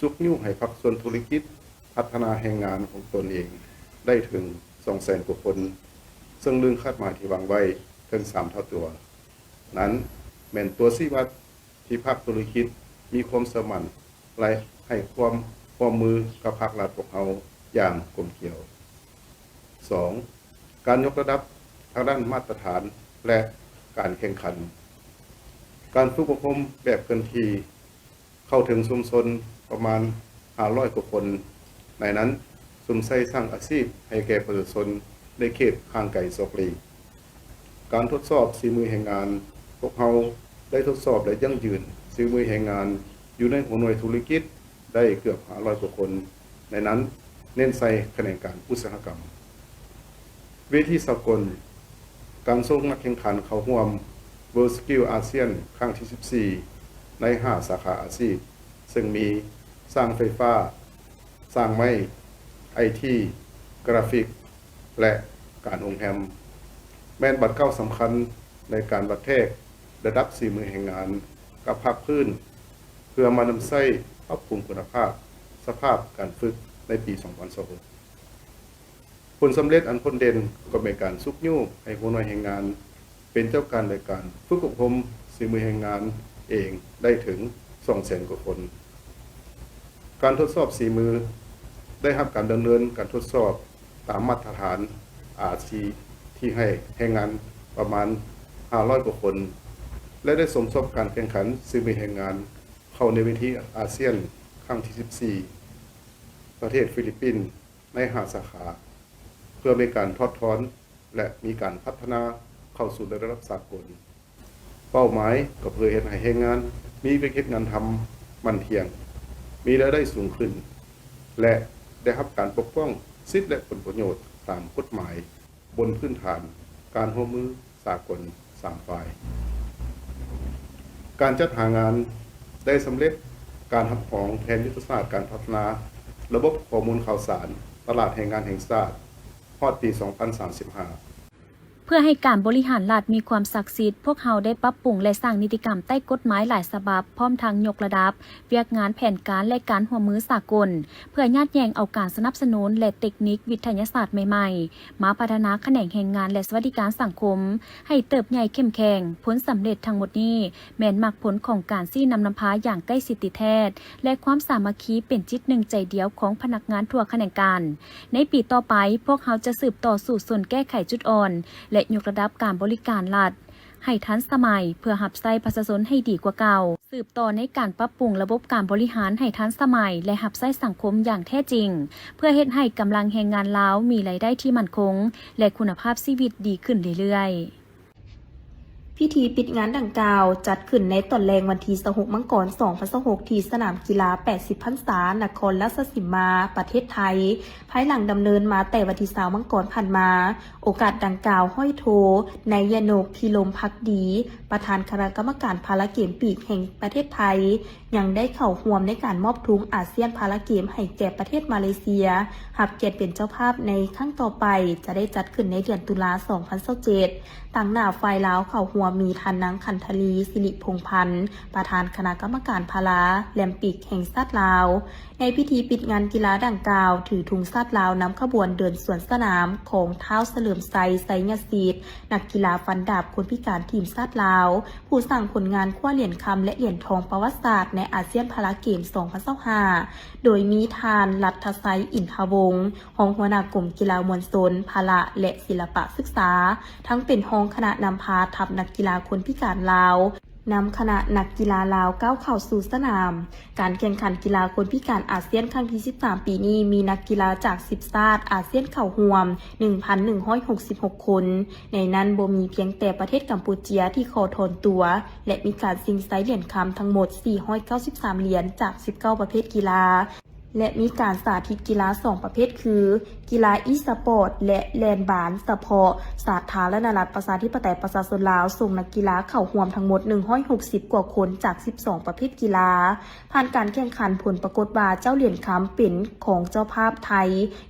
ຊຸກຍູ້ໃຫ້ພາກສ່ວນທຸລະກິດພັດທະນາແຮງງານຂອງຕົນເອງໄດ້ເຖິງສອງແສນກວ່າຄົນ, ເຊິ່ງລື່ນຄາດໝາຍທີ່ວາງໄວ້ເຖິງສາມເທົ່າຕົວ. ນັ້ນແມ່ນຕົວຊີ້ວັດທີ່ພາກທຸລະກິດມີຄວາມເຊື່ອໝັ້ນ ແລະ ໃຫ້ຄວາມຮ່ວມມືກັບພາກລັດພວກເຮົາຢ່າງກົມກຽວ. ສອງ, ການຍົກລະດັບທາງດ້ານມາດຕະຖານ ແລະ ການແຂ່ງຂັນ. ການຝຶກອົບຮົມແບບເຄື່ອນທີ່ເຂົ້າເຖິງຊຸມຊົນປະມານຫ້າຮ້ອຍກວ່າຄົນ, ໃນນັ້ນສຸມໃສ່ສ້າງອາຊີບໃຫ້ແກ່ປະຊາຊົນໃນເຂດຫ່າງໄກສອກຫຼີກ. ການທົດສອບສີມືແຮງງານ, ພວກເຮົາໄດ້ທົດສອບ ແລະ ຢັ້ງຢືນສີມືແຮງງານຢູ່ໃນຫົວໜ່ວຍທຸລະກິດໄດ້ເກືອບຫ້າຮ້ອຍກວ່າຄົນ, ໃນນັ້ນເນັ້ນໃສ່ຂະແໜງການອຸດສາຫະກຳ. ເວທີສາກົນ, ການສົ່ງນັກແຂ່ງຂັນເຂົ້າຮ່ວມ World Skill ASEAN ຄັ້ງທີສິບສີ່ ໃນຫ້າສາຂາອາຊີບ, ເຊິ່ງມີຊ່າງໄຟຟ້າ, ຊ່າງໄມ້, ໄອທີ, ກຣາຟິກ ແລະ ການໂຮງແຮມ ແມ່ນບາດກ້າວສຳຄັນໃນການວັດແທກລະດັບສີມືແຮງງານກັບພາກພື້ນ ເພື່ອມານຳໃຊ້ປັບປຸງຄຸນນະພາບສະພາບການຝຶກໃນປີສອງພັນຊາວຫົກ. ຜົນສຳເລັດອັນໂດດເດັ່ນກໍແມ່ນການຊຸກຍູ້ໃຫ້ຫົວໜ່ວຍແຮງງານ ເປັນເຈົ້າການໃນການຝຶກອົບຮົມສີມືແຮງງານເອງໄດ້ເຖິງສອງແສນກວ່າຄົນ. ການທົດສອບສີມືໄດ້ຮັບການດຳເນີນການທົດສອບຕາມມາດຕະຖານ ອາຊີ ທີ່ໃຫ້ແຮງງານປະມານຫ້າຮ້ອຍກວ່າຄົນ ແລະ ໄດ້ຊົມສອບການແຂ່ງຂັນສີມືແຮງງານເຂົ້າໃນເວທີອາຊຽນຄັ້ງທີສິບສີ່ ປະເທດຟີລິບປິນໃນຫ້າສາຂາ ເພື່ອມີການຖອດຖອນ ແລະ ມີການພັດທະນາເຂົ້າສູ່ໃນລະດັບສາກົນ. ເປົ້າໝາຍກໍເພື່ອເຮັດໃຫ້ແຮງງານມີວຽກເຮັດງານທຳໝັ້ນທ່ຽງ, ມີລາຍໄດ້ສູງຂຶ້ນ ແລະ ໄດ້ຮັບການປົກປ້ອງສິດ ແລະ ຜົນປະໂຫຍດຕາມກົດໝາຍ ບົນພື້ນຖານການຮ່ວມມືສາກົນສາມຝ່າຍ. ການຈັດຫາງານໄດ້ສຳເລັດການຮັບຮອງແຜນຍຸດທະສາດການພັດທະນາລະບົບຂໍ້ມູນຂ່າວສານຕະຫຼາດແຮງງານແຫ່ງຊາດ ຮອດປີສອງພັນສາມສິບຫ້າ. ເພື່ອໃຫ້ການບໍລິຫານລັດມີຄວາມສັກສິດ, ພວກເຮົາໄດ້ປັບປຸງ ແລະ ສ້າງນິຕິກຳໃຕ້ກົດໝາຍຫຼາຍສະບັບ, ພ້ອມທັງຍົກລະດັບວຽກງານແຜນການ ແລະ ການຮ່ວມມືສາກົນ, ເພື່ອຍາດແຍ່ງເອົາການສະໜັບສະໜູນ ແລະ ເຕັກນິກວິທະຍາສາດໃໝ່ໆ ມາພັດທະນາຂະແໜງແຮງງານ ແລະ ສະຫວັດດີການສັງຄົມ ໃຫ້ເຕີບໃຫຍ່ເຂັ້ມແຂງ. ຜົນສຳເລັດທັງໝົດນີ້ ແມ່ນໝາກຜົນຂອງການຊີ້ນຳນຳພາຢ່າງໃກ້ຊິດຕິດແທດ ແລະ ຄວາມສາມັກຄີເປັນຈິດໜຶ່ງໃຈດຽວຂອງພະນັກງານທົ່ວຂະແໜງການ. ໃນປີຕໍ່ໄປ, ພວກເຮົາຈະສືບຕໍ່ສູ້ຊົນແກ້ໄຂຈຸດອ່ອນ ແລະ ຍົກລະດັບການບໍລິການລັດໃຫ້ທັນສະໄໝ ເພື່ອຮັບໃຊ້ປະຊາຊົນໃຫ້ດີກວ່າເກົ່າ, ສືບຕໍ່ໃນການປັບປຸງລະບົບການບໍລິຫານໃຫ້ທັນສະໄໝ ແລະ ຮັບໃຊ້ສັງຄົມຢ່າງແທ້ຈິງ, ເພື່ອເຮັດໃຫ້ກຳລັງແຮງງານລາວມີລາຍໄດ້ທີ່ໝັ້ນຄົງ ແລະ ຄຸນນະພາບຊີວິດດີຂຶ້ນເລື້ອຍໆ. ພິທີປິດງານດັ່ງກ່າວຈັດຂຶ້ນໃນຕອນແລງວັນທີຊາວຫົກ ມັງກອນ ສອງພັນຊາວຫົກ ທີ່ສະໜາມກິລາແປດສິບພັນສາ ນະຄອນລາຊະສີມາ ປະເທດໄທ, ພາຍຫຼັງດຳເນີນມາແຕ່ວັນທີຊາວ ມັງກອນ ຜ່ານມາ. ໂອກາດດັ່ງກ່າວ, ຮ້ອຍໂທ ໄນຍະນົກ ພິລົມພັກດີ ປະທານຄະນະກຳມະການພາລາເກມປີກແຫ່ງປະເທດໄທ ຍັງໄດ້ເຂົ້າຮ່ວມໃນການມອບທຸງອາຊຽນພາລາເກມໃຫ້ແກ່ປະເທດມາເລເຊຍ, ຮັບກຽດເປັນເຈົ້າພາບໃນຄັ້ງຕໍ່ໄປ ຈະໄດ້ຈັດຂຶ້ນໃນເດືອນຕຸລາ ສອງພັນຊາວເຈັດ. ຕາງໜ້າຝ່າຍລາວເຂົ້າຮ່ວມມີທ່ານນາງ ຂັນທະລີ ສິລິພົງພັນ ປະທານຄະນະກຳມະການພາລາແລມປິກແຫ່ງຊາດລາວ. ໃນພິທີປິດງານກິລາດັ່ງກ່າວ, ຖືທຸງຊາດລາວນຳຂະບວນເດີນສວນສະໜາມຂອງທ້າວສະເຫຼີມໄຊ ໄຊຍະສິດ ນັກກິລາຟັນດາບຄົນພິການທີມຊາດລາວ, ຜູ້ສ້າງຜົນງານຄວ້າຫຼຽນຄຳ ແລະ ຫຼຽນທອງປະຫວັດສາດໃນອາຊຽນພາລາເກມ ສອງພັນຊາວຫ້າ ໂດຍມີທ່ານ ລັດທະໄຊ ອິນທະວົງ ຮອງຫົວໜ້າກົມກິລາມວນຊົນ, ພະລະ ແລະ ສິລະປະສຶກສາ, ທັງເປັນຮອງຄະນະນຳພາທັບນັກກິລາຄົນພິການລາວ, ນຳຄະນະນັກກິລາລາວກ້າວເຂົ້າສູ່ສະໜາມ. ການແຂ່ງຂັນກິລາຄົນພິການອາຊຽນຄັ້ງທີສິບສາມປີນີ້ ມີນັກກິລາຈາກສິບຊາດອາຊຽນເຂົ້າຮ່ວມ ໜຶ່ງພັນໜຶ່ງຮ້ອຍຫົກສິບຫົກຄົນ, ໃນນັ້ນບໍ່ມີພຽງແຕ່ປະເທດກຳປູເຈຍທີ່ຂໍຖອນຕົວ ແລະ ມີການຊິງໄຊຫຼຽນຄຳທັງໝົດສີ່ຮ້ອຍເກົ້າສິບສາມຫຼຽນ ຈາກສິບເກົ້າປະເພດກິລາ ແລະ ມີການສາທິດກິລາສອງປະເພດຄື ກິລາອີສະປອດ ແລະ ແລ່ນບານສະເພາະ. ສາທາລະນະລັດປະຊາທິປະໄຕປະຊາຊົນລາວ ສົ່ງນັກກິລາເຂົ້າຮ່ວມທັງໝົດໜຶ່ງຮ້ອຍຫົກສິບກວ່າຄົນ ຈາກສິບສອງປະເພດກິລາ. ຜ່ານການແຂ່ງຂັນ, ຜົນປາກົດວ່າເຈົ້າຫຼຽນຄຳເປັນຂອງເຈົ້າພາບໄທ,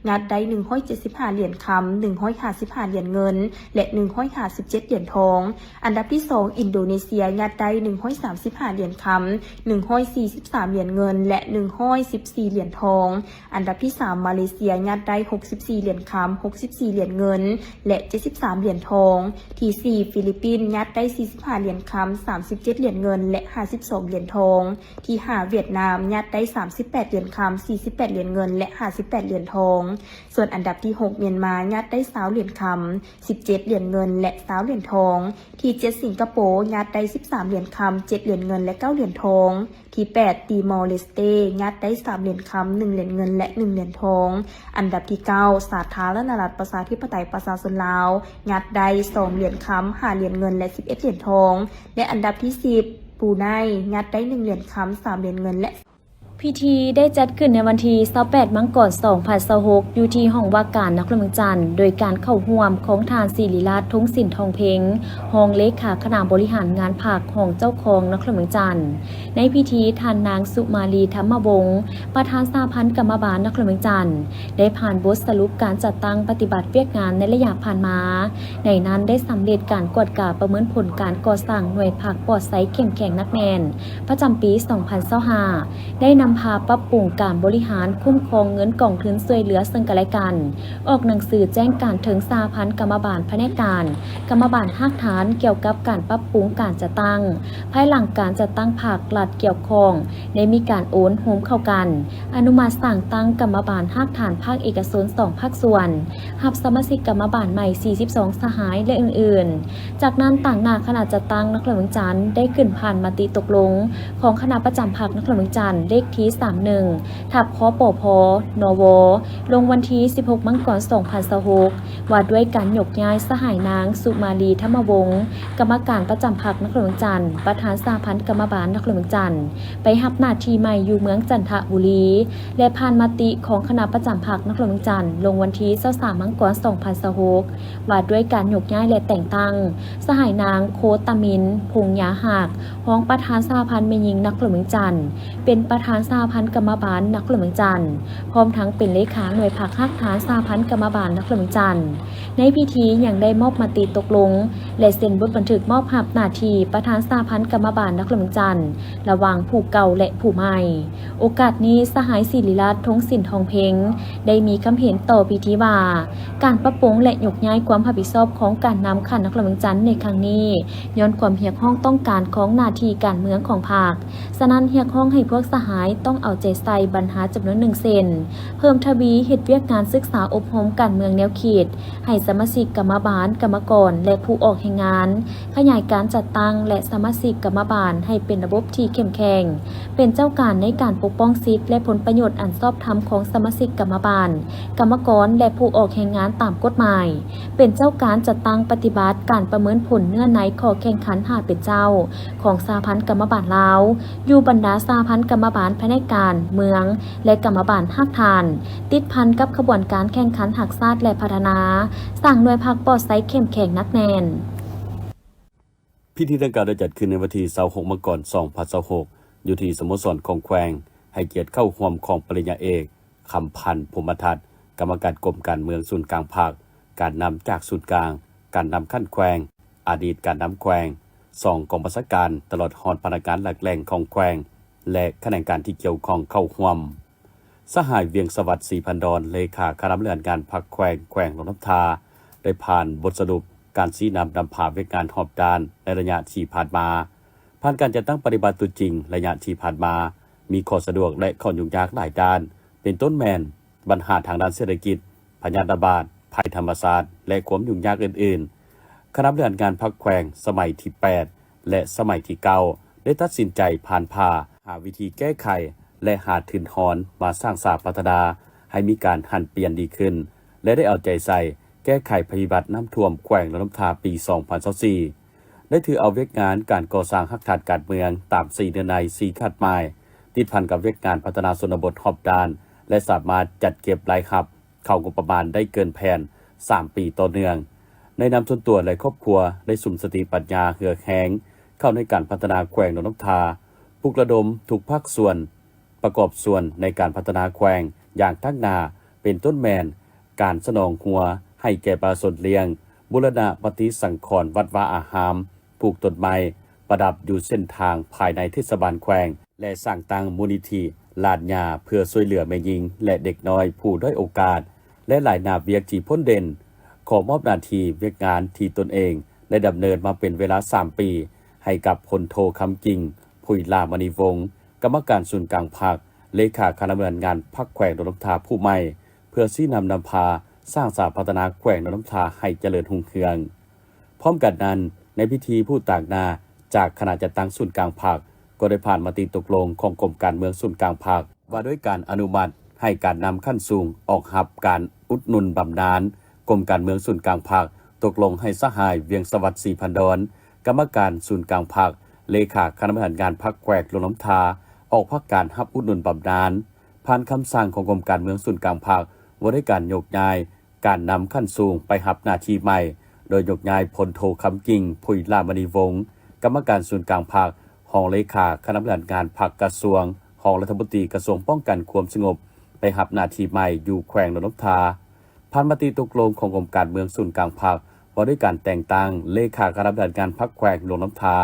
ຍາດໄດ້ໜຶ່ງຮ້ອຍເຈັດສິບຫ້າຫຼຽນຄຳ, ໜຶ່ງຮ້ອຍຫ້າສິບຫ້າຫຼຽນເງິນ ແລະ ໜຶ່ງຮ້ອຍຫ້າສິບເຈັດຫຼຽນທອງ. ອັນດັບທີສອງ ອິນໂດເນເຊຍ ຍາດໄດ້ໜຶ່ງຮ້ອຍສາມສິບຫ້າຫຼຽນຄຳ, ໜຶ່ງຮ້ອຍສີ່ສິບສາມຫຼຽນເງິນ ແລະ ໜຶ່ງຮ້ອຍສິບສີ່ຫຼຽນທອງ. ອັນດັບທີສາມ ມາເລເຊຍ ຍາດໄດ້ຫົກສິບສີ່ຫຼຽນຄຳ, ຫົກສິບສີ່ຫຼຽນເງິນ ແລະ ເຈັດສິບສາມຫຼຽນທອງ. ທີສີ່ ຟີລິບປິນ ຍາດໄດ້ສີ່ສິບຫ້າຫຼຽນຄຳ, ສາມສິບເຈັດຫຼຽນເງິນ ແລະ ຫ້າສິບສອງຫຼຽນທອງ. ທີຫ້າ ຫວຽດນາມ ຍາດໄດ້ສາມສິບແປດຫຼຽນຄຳ, ສີ່ສິບແປດຫຼຽນເງິນ ແລະ ຫ້າສິບແປດຫຼຽນທອງ. ສ່ວນອັນດັບທີຫົກ ມຽນມາ ຍາດໄດ້ຊາວຫຼຽນຄຳ, ສິບເຈັດຫຼຽນເງິນ ແລະ ຊາວຫຼຽນທອງ. ທີເຈັດ ສິງກະໂປ ຍາດໄດ້ສິບສາມຫຼຽນຄຳ, ເຈັດຫຼຽນເງິນ ແລະ ເກົ້າຫຼຽນທອງ. ທີແປດ ຕີມໍເລສເຕ ຍາດໄດ້ສາມຫຼຽນຄຳ, ໜຶ່ງຫຼຽນເງິນ ແລະ ໜຶ່ງຫຼຽນທອງ. ອັນດັບທີເກົ້າ ສາທາລະນະລັດປະຊາທິປະໄຕປະຊາຊົນລາວ ຍາດໄດ້ສອງຫຼຽນຄຳ, ຫ້າຫຼຽນເງິນ ແລະ ສິບເອັດຫຼຽນທອງ ແລະ ອັນດັບທີສິບ ບຣູໄນ ຍາດໄດ້ໜຶ່ງຫຼຽນຄຳ, ສາມຫຼຽນເງິນ ແລະ ພິທີໄດ້ຈັດຂຶ້ນໃນວັນທີຊາວແປດ ມັງກອນ ສອງພັນຊາວຫົກ ຢູ່ທີ່ຫ້ອງວ່າການນະຄອນຫຼວງວຽງຈັນ ໂດຍການເຂົ້າຮ່ວມຂອງທ່ານ ສິລິລາດ ທົງສິນທອງເພັງ ຮອງເລຂາຄະນະບໍລິຫານງານພັກ ຮອງເຈົ້າຄອງນະຄອນຫຼວງວຽງຈັນ. ໃນພິທີ, ທ່ານນາງ ສຸມາລີ ທຳມະວົງ ປະທານສະຫະພັນກຳມະບານນະຄອນຫຼວງວຽງຈັນ ໄດ້ຜ່ານບົດສະຫຼຸບການຈັດຕັ້ງປະຕິບັດວຽກງານໃນໄລຍະຜ່ານມາ. ໃນນັ້ນໄດ້ສຳເລັດການກວດກາປະເມີນຜົນການກໍ່ສ້າງໜ່ວຍພັກປອດໃສເຂັ້ມແຂງໜັກແໜ້ນ ປະຈຳປີສອງພັນຊາວຫ້າ ໄດ້ນຳ ພາປັບປຸງການບໍລິຫານຄຸ້ມຄອງເງິນກອງທຶນຊ່ວຍເຫຼືອເຊິ່ງກັນແລະກັນ, ອອກໜັງສືແຈ້ງການເຖິງສະຫະພັນກຳມະບານພະແນກການ, ກຳມະບານຮາກຖານ ກ່ຽວກັບການປັບປຸງການຈັດຕັ້ງ ພາຍຫຼັງການຈັດຕັ້ງພາກລັດກ່ຽວຂ້ອງໄດ້ມີການໂອນໂຮມເຂົ້າກັນ, ອະນຸມັດສ້າງຕັ້ງກຳມະບານຮາກຖານພາກເອກະຊົນສອງພາກສ່ວນ, ຮັບສະມາຊິກກຳມະບານໃໝ່ສີ່ສິບສອງສະຫາຍ ແລະ ອື່ນໆ. ຈາກນັ້ນ, ຕາງໜ້າຄະນະຈັດຕັ້ງນະຄອນຫຼວງວຽງຈັນ ໄດ້ຂຶ້ນຜ່ານມະຕິຕົກລົງຂອງຄະນະປະຈຳພັກນະຄອນຫຼວງວຽງຈັນ ເລກທີສາມໜຶ່ງ ທັບ ຄປພ ນວ ລົງວັນທີສິບຫົກ ມັງກອນ ສອງພັນຊາວຫົກ ວ່າດ້ວຍການຍົກຍ້າຍສະຫາຍນາງ ສຸມາລີ ທຳມະວົງ ກຳມະການປະຈຳພັກນະຄອນຫຼວງວຽງຈັນ, ປະທານສະຫະພັນກຳມະບານນະຄອນຫຼວງວຽງຈັນ ໄປຮັບໜ້າທີ່ໃໝ່ຢູ່ເມືອງຈັນທະບູລີ ແລະ ຜ່ານມະຕິຂອງຄະນະປະຈຳພັກນະຄອນຫຼວງວຽງຈັນ ລົງວັນທີຊາວສາມ ມັງກອນ ສອງພັນຊາວຫົກ ວ່າດ້ວຍການຍົກຍ້າຍ ແລະ ແຕ່ງຕັ້ງສະຫາຍນາງ ໂຄຕາມິນ ພົງຍາຮັກ ຮອງປະທານສະຫະພັນແມ່ຍິງນະຄອນຫຼວງວຽງຈັນ ເປັນປະທານສະຫະພັນກຳມະບານນະຄອນຫຼວງວຽງຈັນ, ພ້ອມທັງເປັນເລຂາໜ່ວຍພັກຮາກຖານສະຫະພັນກຳມະບານນະຄອນຫຼວງວຽງຈັນ. ໃນພິທີຍັງໄດ້ມອບມະຕິຕົກລົງ ແລະ ເຊັນບົດບັນທຶກມອບຮັບໜ້າທີ່ປະທານສະຫະພັນກຳມະບານນະຄອນຫຼວງວຽງຈັນ ລະຫວ່າງຜູ້ເກົ່າ ແລະ ຜູ້ໃໝ່. ໂອກາດນີ້, ສະຫາຍ ສິລິລັດ ທົງສິນທອງເພັງ ໄດ້ມີຄຳເຫັນຕໍ່ພິທີວ່າ, ການປັບປຸງ ແລະ ຍົກຍ້າຍຄວາມຮັບຜິດຊອບຂອງການນຳຂັ້ນນະຄອນຫຼວງວຽງຈັນໃນຄັ້ງນີ້ ຍ້ອນຄວາມຮຽກຮ້ອງຕ້ອງການຂອງໜ້າທີ່ການເມືອງຂອງພັກ. ສະນັ້ນ, ຮຽກຮ້ອງໃຫ້ພວກສະຫາຍຕ້ອງເອົາໃຈໃສ່ບັນຫາຈຳນວນໜຶ່ງເຊັ່ນ, ເພີ່ມທະວີເຮັດວຽກງານສຶກສາອົບຮົມການເມືອງແນວຄິດ ໃຫ້ສະມາຊິກກຳມະບານ, ກຳມະກອນ ແລະ ຜູ້ອອກແຮງງານ, ຂະຫຍາຍການຈັດຕັ້ງ ແລະ ສະມາຊິກກຳມະບານໃຫ້ເປັນລະບົບທີ່ເຂັ້ມແຂງ, ເປັນເຈົ້າການໃນການປົກປ້ອງສິດ ແລະ ຜົນປະໂຫຍດອັນຊອບທຳຂອງສະມາຊິກກຳມະບານ, ກຳມະກອນ ແລະ ຜູ້ອອກແຮງງານຕາມກົດໝາຍ, ເປັນເຈົ້າການຈັດຕັ້ງປະຕິບັດການປະເມີນຜົນເນື້ອໃນຂໍ້ແຂ່ງຂັນຫ້າເປັນເຈົ້າຂອງສະຫະພັນກຳມະບານລາວ ຢູ່ບັນດາສະຫະພັນກຳມະບານພະແນກການເມືອງ ແລະ ກຳມະບານຮາກຖານ ຕິດພັນກັບຂະບວນການແຂ່ງຂັນຮັກຊາດ ແລະ ພັດທະນາ, ສ້າງໜ່ວຍພັກປອດໃສເຂັ້ມແຂງໜັກແໜ້ນ. ພິທີດັ່ງກ່າວໄດ້ຈັດຂຶ້ນໃນວັນທີຊາວຫົກ ມັງກອນ ສອງພັນຊາວຫົກ ຢູ່ທີ່ສະໂມສອນຂອງແຂວງ, ໃຫ້ກຽດເຂົ້າຮ່ວມຂອງປະລິນຍາເອກ ຄຳພັນ ພົມມະທັດ ກຳມະການກົມການເມືອງສູນກາງພັກ, ການນຳຈາກສູນກາງ, ການນຳຂັ້ນແຂວງ, ອະດີດການນຳແຂວງ, ສອງກອງບັນຊາການ ຕະຫຼອດຮອດພະນັກງານຫຼັກແຫຼ່ງຂອງແຂວງ ແລະ ຂະແໜງການທີ່ກ່ຽວຂ້ອງເຂົ້າຮ່ວມ. ສະຫາຍ ວຽງສະຫວັດ ສີພັນດອນ ເລຂາຄະນະບໍລິຫານງານພັກແຂວງ ແຂວງຫຼວງນ້ຳທາ ໄດ້ຜ່ານບົດສະຫຼຸບການຊີ້ນຳນຳພາວຽກງານຮອບດ້ານໃນໄລຍະທີ່ຜ່ານມາ. ຜ່ານການຈັດຕັ້ງປະຕິບັດຕົວຈິງໄລຍະທີ່ຜ່ານມາ, ມີຂໍ້ສະດວກ ແລະ ຂໍ້ຫຍຸ້ງຍາກຫຼາຍດ້ານ, ເປັນຕົ້ນແມ່ນ ບັນຫາທາງດ້ານເສດຖະກິດ, ພະຍາດລະບາດ, ໄພທຳມະຊາດ ແລະ ຄວາມຫຍຸ້ງຍາກອື່ນໆ. ຄະນະບໍລິຫານງານພັກແຂວງສະໄໝທີແປດ ແລະ ສະໄໝທີເກົ້າ ໄດ້ຕັດສິນໃຈຜ່ານຜ່າ ຫາວິທີແກ້ໄຂ ແລະ ຫາທຶນຮອນມາສ້າງສາພັດທະນາໃຫ້ມີການຫັນປ່ຽນດີຂຶ້ນ ແລະ ໄດ້ເອົາໃຈໃສ່ແກ້ໄຂໄພພິບັດນ້ຳຖ້ວມແຂວງຫຼວງນ້ຳທາປີສອງພັນຊາວສີ່ ໄດ້ຖືເອົາວຽກງານການກໍ່ສ້າງຮາກຖານການເມືອງຕາມສີ່ເນື້ອໃນ ສີ່ຄາດໝາຍ ຕິດພັນກັບວຽກງານພັດທະນາຊົນນະບົດຮອບດ້ານ ແລະ ສາມາດຈັດເກັບລາຍຮັບ ເຂົ້າງົບປະມານໄດ້ເກີນແຜນສາມປີຕໍ່ເນື່ອງ. ໃນນາມສ່ວນຕົວ ແລະ ຄອບຄົວ ໄດ້ສຸມສະຕິປັນຍາເຫື່ອແຮງເຂົ້າໃນການພັດທະນາແຂວງຫຼວງນ້ຳທາ, ປຸກລະດົມທຸກພາກສ່ວນປະກອບສ່ວນໃນການພັດທະນາແຂວງຢ່າງຕັ້ງໜ້າ, ເປັນຕົ້ນແມ່ນການສະໜອງຮົວໃຫ້ແກ່ປະຊາຊົນລ້ຽງ, ບູລະນະປະຕິສັງຂອນວັດວາອາຮາມ, ປູກຕົ້ນໄມ້ປະດັບຢູ່ເສັ້ນທາງພາຍໃນເທດສະບານແຂວງ ແລະ ສ້າງຕັ້ງມູນນິທິຫຼານຍາເພື່ອຊ່ວຍເຫຼືອແມ່ຍິງ ແລະ ເດັກນ້ອຍຜູ້ດ້ອຍໂອກາດ ແລະ ຫຼາຍໜ້າວຽກທີ່ພົ້ນເດັ່ນ. ຂໍມອບໜ້າທີ່ວຽກງານທີ່ຕົນເອງໄດ້ດຳເນີນມາເປັນເວລາສາມປີ ໃຫ້ກັບພົນໂທ ຄຳກິ່ງ ຜຸຍຫຼ້າມະນີວົງ ກຳມະການສູນກາງພັກ, ເລຂາຄະນະບໍລິຫານງານພັກແຂວງຫຼວງນ້ຳທາຜູ້ໃໝ່ ເພື່ອຊີ້ນຳນຳພາສ້າງສາພັດທະນາແຂວງຫຼວງນ້ຳທາໃຫ້ຈະເລີນຮຸ່ງເຮືອງ. ພ້ອມກັນນັ້ນ, ໃນພິທີຜູ້ຕາງໜ້າຈາກຄະນະຈັດຕັ້ງສູນກາງພັກ ກໍໄດ້ຜ່ານມະຕິຕົກລົງຂອງກົມການເມືອງສູນກາງພັກ ວ່າດ້ວຍການອະນຸມັດໃຫ້ການນຳຂັ້ນສູງອອກຮັບການອຸດໜູນບຳນານ. ກົມການເມືອງສູນກາງພັກຕົກລົງໃຫ້ສະຫາຍ ວຽງສະຫວັດ ສີພັນດອນ ກຳມະການສູນກາງພັກ, ເລຂາຄະນະບໍລິຫານງານພັກແຂວງຫຼວງນ້ຳທາ ອອກພັກການຮັບອຸດໜູນບຳນານ. ຜ່ານຄຳສັ່ງຂອງກົມການເມືອງສູນກາງພັກ ວ່າດ້ວຍການຍົກຍ້າຍ ການນຳຂັ້ນສູງໄປຮັບໜ້າທີ່ໃໝ່ ໂດຍຍົກຍ້າຍພົນໂທ ຄຳກິ່ງ ຜຸຍຫຼ້າມະນີວົງ ກຳມະການສູນກາງພັກ, ຮອງເລຂາຄະນະບໍລິຫານງານພັກກະຊວງ, ຮອງລັດຖະມົນຕີກະຊວງປ້ອງກັນຄວາມສະຫງົບ ໄປຮັບໜ້າທີ່ໃໝ່ຢູ່ແຂວງຫຼວງນ້ຳທາ. ຜ່ານມະຕິຕົກລົງຂອງກົມການເມືອງສູນກາງພັກ ວ່າດ້ວຍການແຕ່ງຕັ້ງເລຂາຄະນະບໍລິຫານງານພັກແຂວງຫຼວງນ້ຳທາ,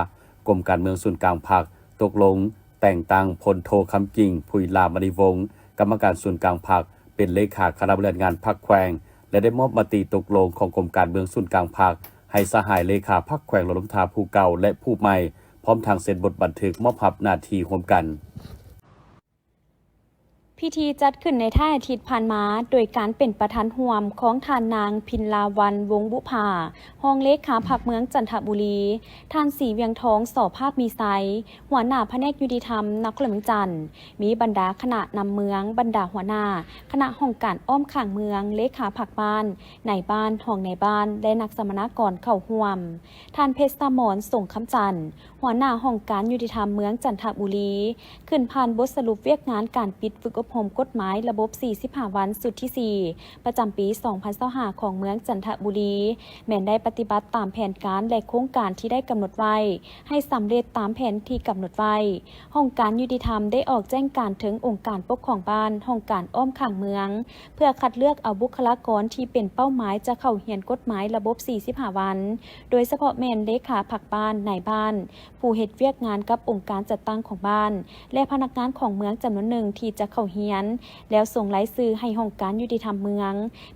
ກົມການເມືອງສູນກາງພັກຕົກລົງແ ແຕ່ງຕັ້ງພົນໂທ ຄຳກິ່ງ ຜຸຍລາມະນີວົງ ກຳມະການສູນກາງພັກ ເປັນເລຂາຄະນະບໍລິຫານງານພັກແຂວງ ແລະ ໄດ້ມອບມະຕິຕົກລົງຂອງກົມການເມືອງສູນກາງພັກ ໃຫ້ສະຫາຍເລຂາພັກແຂວງຫຼວງນ້ຳທາຜູ້ເກົ່າ ແລະ ຜູ້ໃໝ່, ພ້ອມທັງເຊັນບົດບັນທຶກມອບຮັບໜ້າທີ່ຮ່ວມກັນ. ພິທີຈັດຂຶ້ນໃນທ້າຍອາທິດຜ່ານມາ ໂດຍການເປັນປະທານຮ່ວມຂອງທ່ານນາງ ພິນລາວັນ ວົງບຸພາ ຮອງເລຂາພັກເມືອງຈັນທະບູລີ, ທ່ານ ສີວຽງທອງ ສໍພາບມີໄຊ ຫົວໜ້າພະແນກຍຸຕິທຳນະຄອນຫຼວງວຽງຈັນ, ມີບັນດາຄະນະນຳເມືອງ, ບັນດາຫົວໜ້າຄະນະຫ້ອງການອ້ອມຂ້າງເມືອງ, ເລຂາພັກບ້ານ, ນາຍບ້ານ, ຮອງນາຍບ້ານ ແລະ ນັກສຳມະນາກອນເຂົ້າຮ່ວມ. ທ່ານ ເພັດສະໝອນ ສົງຄຳຈັນ ຫົວໜ້າຫ້ອງການຍຸຕິທຳເມືອງຈັນທະບູລີ ຂຶ້ນຜ່ານບົດສະຫຼຸບວຽກງານການປິດຝຶກອົບຮົມກົດໝາຍລະບົບສີ່ສິບຫ້າວັນ ຊຸດທີສີ່ ປະຈຳປີສອງພັນຊາວຫ້າ ຂອງເມືອງຈັນທະບູລີ ແມ່ນໄດ້ປະຕິບັດຕາມແຜນການ ແລະ ໂຄງການທີ່ໄດ້ກຳນົດໄວ້ ໃຫ້ສຳເລັດຕາມແຜນທີ່ກຳນົດໄວ້. ຫ້ອງການຍຸຕິທຳໄດ້ອອກແຈ້ງການເຖິງອົງການປົກຄອງບ້ານ, ຫ້ອງການອ້ອມຂ້າງເມືອງ ເພື່ອຄັດເລືອກເອົາບຸກຄະລາກອນທີ່ເປັນເປົ້າໝາຍຈະເຂົ້າຮຽນກົດໝາຍລະບົບສີ່ສິບຫ້າວັນ, ໂດຍສະເພາະແມ່ນເລຂາພັກບ້ານ, ນາຍບ້ານ, ຜູ້ເຮັດວຽກງານກັບອົງການຈັດຕັ້ງຂອງບ້ານ ແລະ ພະນັກງານຂອງເມືອງຈຳນວນໜຶ່ງທີ່ຈະເຂົ້າຮຽນ, ແລ້ວສົ່ງລາຍຊື່ໃຫ້ຫ້ອງການຍຸຕິທຳເມືອງ.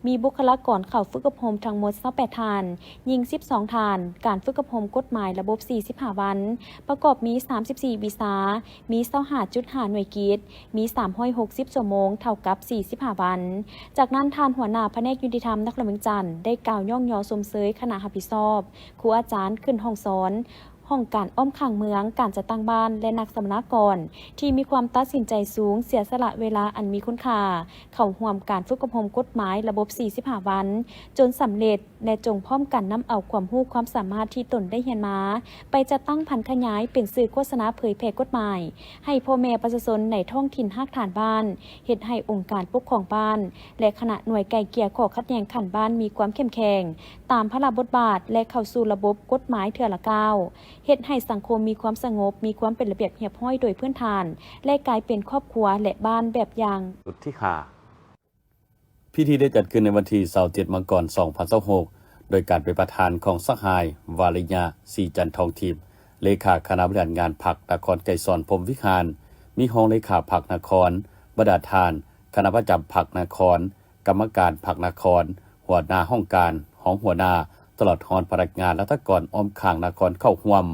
ມີບຸກຄະລາກອນເຂົ້າຝຶກອົບຮົມທັງໝົດຊາວແປດທ່ານ, ຍິງສິບສອງທ່ານ. ການຝຶກອົບຮົມກົດໝາຍລະບົບສີ່ສິບຫ້າວັນ ປະກອບມີສາມສິບສີ່ວິຊາ, ມີຊາວຫ້າຈຸດຫ້າໜ່ວຍກິດ, ມີສາມຮ້ອຍຫົກສິບຊົ່ວໂມງ ເທົ່າກັບສີ່ສິບຫ້າວັນ. ຈາກນັ້ນ ທ່ານຫົວໜ້າພະແນກຍຸຕິທຳນະຄອນຫຼວງວຽງຈັນ ໄດ້ກ່າວຍ້ອງຍໍຊົມເຊີຍຄະນະຮັບຜິດຊອບ, ຄູອາຈານ, ຂຶ້ນຫ້ອງສອນ, ຫ້ອງການອ້ອມຂ້າງເມືອງ, ການຈັດຕັ້ງບ້ານ ແລະ ນັກສຳມະນາກອນ ທີ່ມີຄວາມຕັດສິນໃຈສູງ, ເສຍສະຫຼະເວລາອັນມີຄຸນຄ່າ ເຂົ້າຮ່ວມການຝຶກອົບຮົມກົດໝາຍລະບົບສີ່ສິບຫ້າວັນ ຈົນສຳເລັດ ແລະ ຈົ່ງພ້ອມກັນນຳເອົາຄວາມຮູ້ຄວາມສາມາດທີ່ຕົນໄດ້ຮຽນມາ ໄປຈັດຕັ້ງຜັນຂະຫຍາຍເປັນສື່ໂຄສະນາເຜີຍແຜ່ກົດໝາຍ ໃຫ້ພໍ່ແມ່ປະຊາຊົນໃນທ້ອງຖິ່ນຮາກຖານບ້ານ, ເຮັດໃຫ້ອົງການປົກຄອງບ້ານ ແລະ ຄະນະໜ່ວຍໄກ່ເກ່ຍຂໍ້ຂັດແຍ່ງຂັ້ນບ້ານມີຄວາມເຂັ້ມແຂງ ຕາມພາລະບົດບາດ ແລະ ເຂົ້າສູ່ລະບົບກົດໝາຍເທື່ອລະກ້າວ, ເຮັດໃຫ້ສັງຄົມມີຄວາມສະຫງົບ, ມີຄວາມເປັນລະບຽບຮຽບຮ້ອຍໂດຍພື້ນຖານ ແລະ ກາຍເປັນຄອບຄົວ ແລະ ບ້ານແບບຢ່າງ. ຊຸດທີຫ້າ ພິທີໄດ້ຈັດຂຶ້ນໃນວັນທີຊາວເຈັດ ມັງກອນ ສອງພັນຊາວຫົກ ໂດຍການເປັນປະທານຂອງສະຫາຍ ວາລິຍະ ສີຈັນທອງທິບ ເລຂາຄະນະບໍລິຫານງານພັກນະຄອນໄກສອນ ພົມວິຫານ, ມີຮອງເລຂາພັກນະຄອນ, ບັນດາທ່ານຄະນະປະຈຳພັກນະຄອນ, ກຳມະການພັກນະຄອນ, ຫົວໜ້າຫ້ອງການ, ຮອງຫົວໜ້າ, ຕະຫຼອດຮອດພະນັກງານລັດຖະກອນອ້ອມຂ້າງນະຄອນເຂົ້າຮ່ວມ.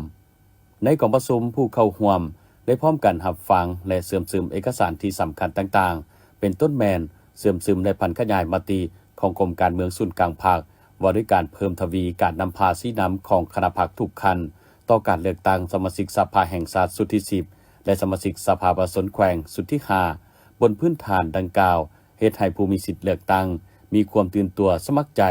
ໃນກອງປະຊຸມ, ຜູ້ເຂົ້າຮ່ວມໄດ້ພ້ອມກັນຮັບຟັງ ແລະ ເຊື່ອມຊຶມເອກະສານທີ່ສຳຄັນຕ່າງໆ ເປັນຕົ້ນແມ່ນເຊື່ອມຊຶມ ແລະ ຜັນຂະຫຍາຍມະຕິຂອງກົມການເມືອງສູນກາງພັກ ວ່າດ້ວຍການເພີ່ມທະວີການນຳພາຊີ້ນຳຂອງຄະນະພັກທຸກຂັ້ນ ຕໍ່ການເລືອກຕັ້ງສະມາຊິກສະພາແຫ່ງຊາດຊຸດທີສິບ ແລະ ສະມາຊິກສະພາປະຊາຊົນແຂວງຊຸດທີຫ້າ ບົນພື້ນຖານດັ່ງກ່າວ ເຮັດໃຫ້ຜູ້ມີສິດເລືອກຕັ້ງມີຄວາມຕື່ນຕົວສະໝັກໃຈ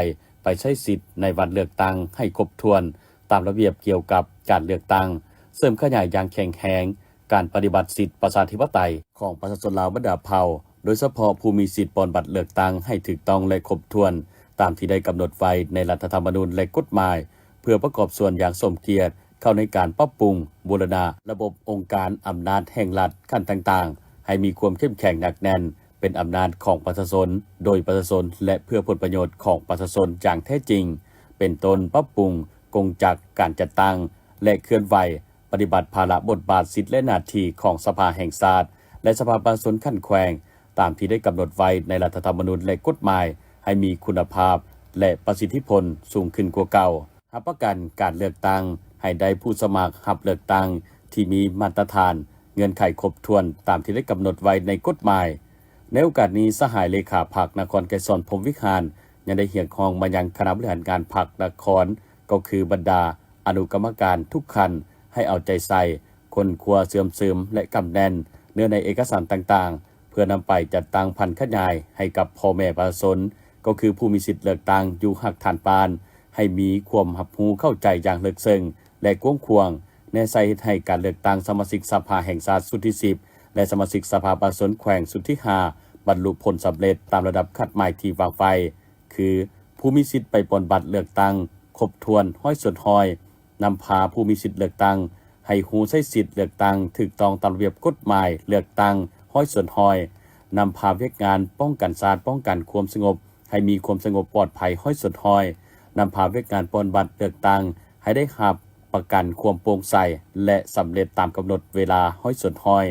ໄປໃຊ້ສິດໃນວັນເລືອກຕັ້ງໃຫ້ຄົບຖ້ວນ ຕາມລະບຽບກ່ຽວກັບການເລືອກຕັ້ງ, ເສີມຂະຫຍາຍຢ່າງແຂງແຮງການປະຕິບັດສິດປະຊາທິປະໄຕຂອງປະຊາຊົນລາວບັນດາເຜົ່າ, ໂດຍສະເພາະຜູ້ມີສິດປ່ອນບັດເລືອກຕັ້ງໃຫ້ຖືກຕ້ອງ ແລະ ຄົບຖ້ວນ ຕາມທີ່ໄດ້ກຳນົດໄວ້ໃນລັດຖະທຳມະນູນ ແລະ ກົດໝາຍ, ເພື່ອປະກອບສ່ວນຢ່າງສົມກຽດເຂົ້າໃນການປັບປຸງບູລະນະລະບົບອົງການອຳນາດແຫ່ງລັດຂັ້ນຕ່າງໆ ໃຫ້ມີຄວາມເຂັ້ມແຂງໜັກແໜ້ນ, ເປັນອຳນາດຂອງປະຊາຊົນ, ໂດຍປະຊາຊົນ ແລະ ເພື່ອຜົນປະໂຫຍດຂອງປະຊາຊົນຢ່າງແທ້ຈິງ, ເປັນຕົ້ນ ປັບປຸງກົງຈັກການຈັດຕັ້ງ ແລະ ເຄື່ອນໄຫວປະຕິບັດພາລະບົດບາດ, ສິດ ແລະ ໜ້າທີ່ຂອງສະພາແຫ່ງຊາດ ແລະ ສະພາປະຊາຊົນຂັ້ນແຂວງ ຕາມທີ່ໄດ້ກຳນົດໄວ້ໃນລັດຖະທຳມະນູນ ແລະ ກົດໝາຍ ໃຫ້ມີຄຸນນະພາບ ແລະ ປະສິດທິຜົນສູງຂຶ້ນກວ່າເກົ່າ. ຮັບປະກັນການເລືອກຕັ້ງໃຫ້ໄດ້ຜູ້ສະໝັກຮັບເລືອກຕັ້ງທີ່ມີມາດຕະຖານ, ເງື່ອນໄຂຄົບຖ້ວນຕາມທີ່ໄດ້ກຳນົດໄວ້ໃນກົດໝາຍ. ໃນໂອກາດນີ້, ສະຫາຍເລຂາພັກນະຄອນໄກສອນ ພົມວິຫານ ຍັງໄດ້ຮຽກຮ້ອງມາຍັງຄະນະບໍລິຫານງານພັກນະຄອນ, ກໍຄືບັນດາອະນຸກຳມະການທຸກຂັ້ນ ໃຫ້ເອົາໃຈໃສ່, ຄົ້ນຄວ້າເຊື່ອມຊຶມ ແລະ ກຳແໜ້ນເນື້ອໃນເອກະສານຕ່າງໆ ເພື່ອນຳໄປຈັດຕັ້ງຜັນຂະຫຍາຍໃຫ້ກັບພໍ່ແມ່ປະຊາຊົນ, ກໍຄືຜູ້ມີສິດເລືອກຕັ້ງຢູ່ຮາກຖານບ້ານ ໃຫ້ມີຄວາມຮັບຮູ້ເຂົ້າໃຈຢ່າງເລິກເຊິ່ງ ແລະ ກວ້າງຂວາງ, ແນໃສ່ເຮັດໃຫ້ການເລືອກຕັ້ງສະມາຊິກສະພາແຫ່ງຊາດຊຸດທີສິບ ແລະ ສະມາຊິກສະພາປະຊາຊົນແຂວງຊຸດທີຫ້າ ບັນລຸຜົນສຳເລັດຕາມລະດັບຄາດໝາຍທີ່ວາງໄວ້, ຄື ຜູ້ມີສິດໄປປ່ອນບັດເລືອກຕັ້ງຄົບຖ້ວນຮ້ອຍສ່ວນຮ້ອຍ, ນຳພາຜູ້ມີສິດເລືອກຕັ້ງໃຫ້ຮູ້ໃຊ້ສິດເລືອກຕັ້ງຖືກຕ້ອງຕາມລະບຽບກົດໝາຍເລືອກຕັ້ງຮ້ອຍສ່ວນຮ້ອຍ, ນຳພາວຽກງານປ້ອງກັນຊາດ, ປ້ອງກັນຄວາມສະຫງົບ ໃຫ້ມີຄວາມສະຫງົບປອດໄພຮ້ອຍສ່ວນຮ້ອຍ, ນຳພາວຽກງານປ່ອນບັດເລືອກຕັ້ງໃຫ້ໄດ້ຮັບປ ປະກັນຄວາມໂປ່ງໃສ ແລະ ສຳເລັດຕາມກຳນົດເວລາຮ້ອຍສ່ວນຮ້ອຍ.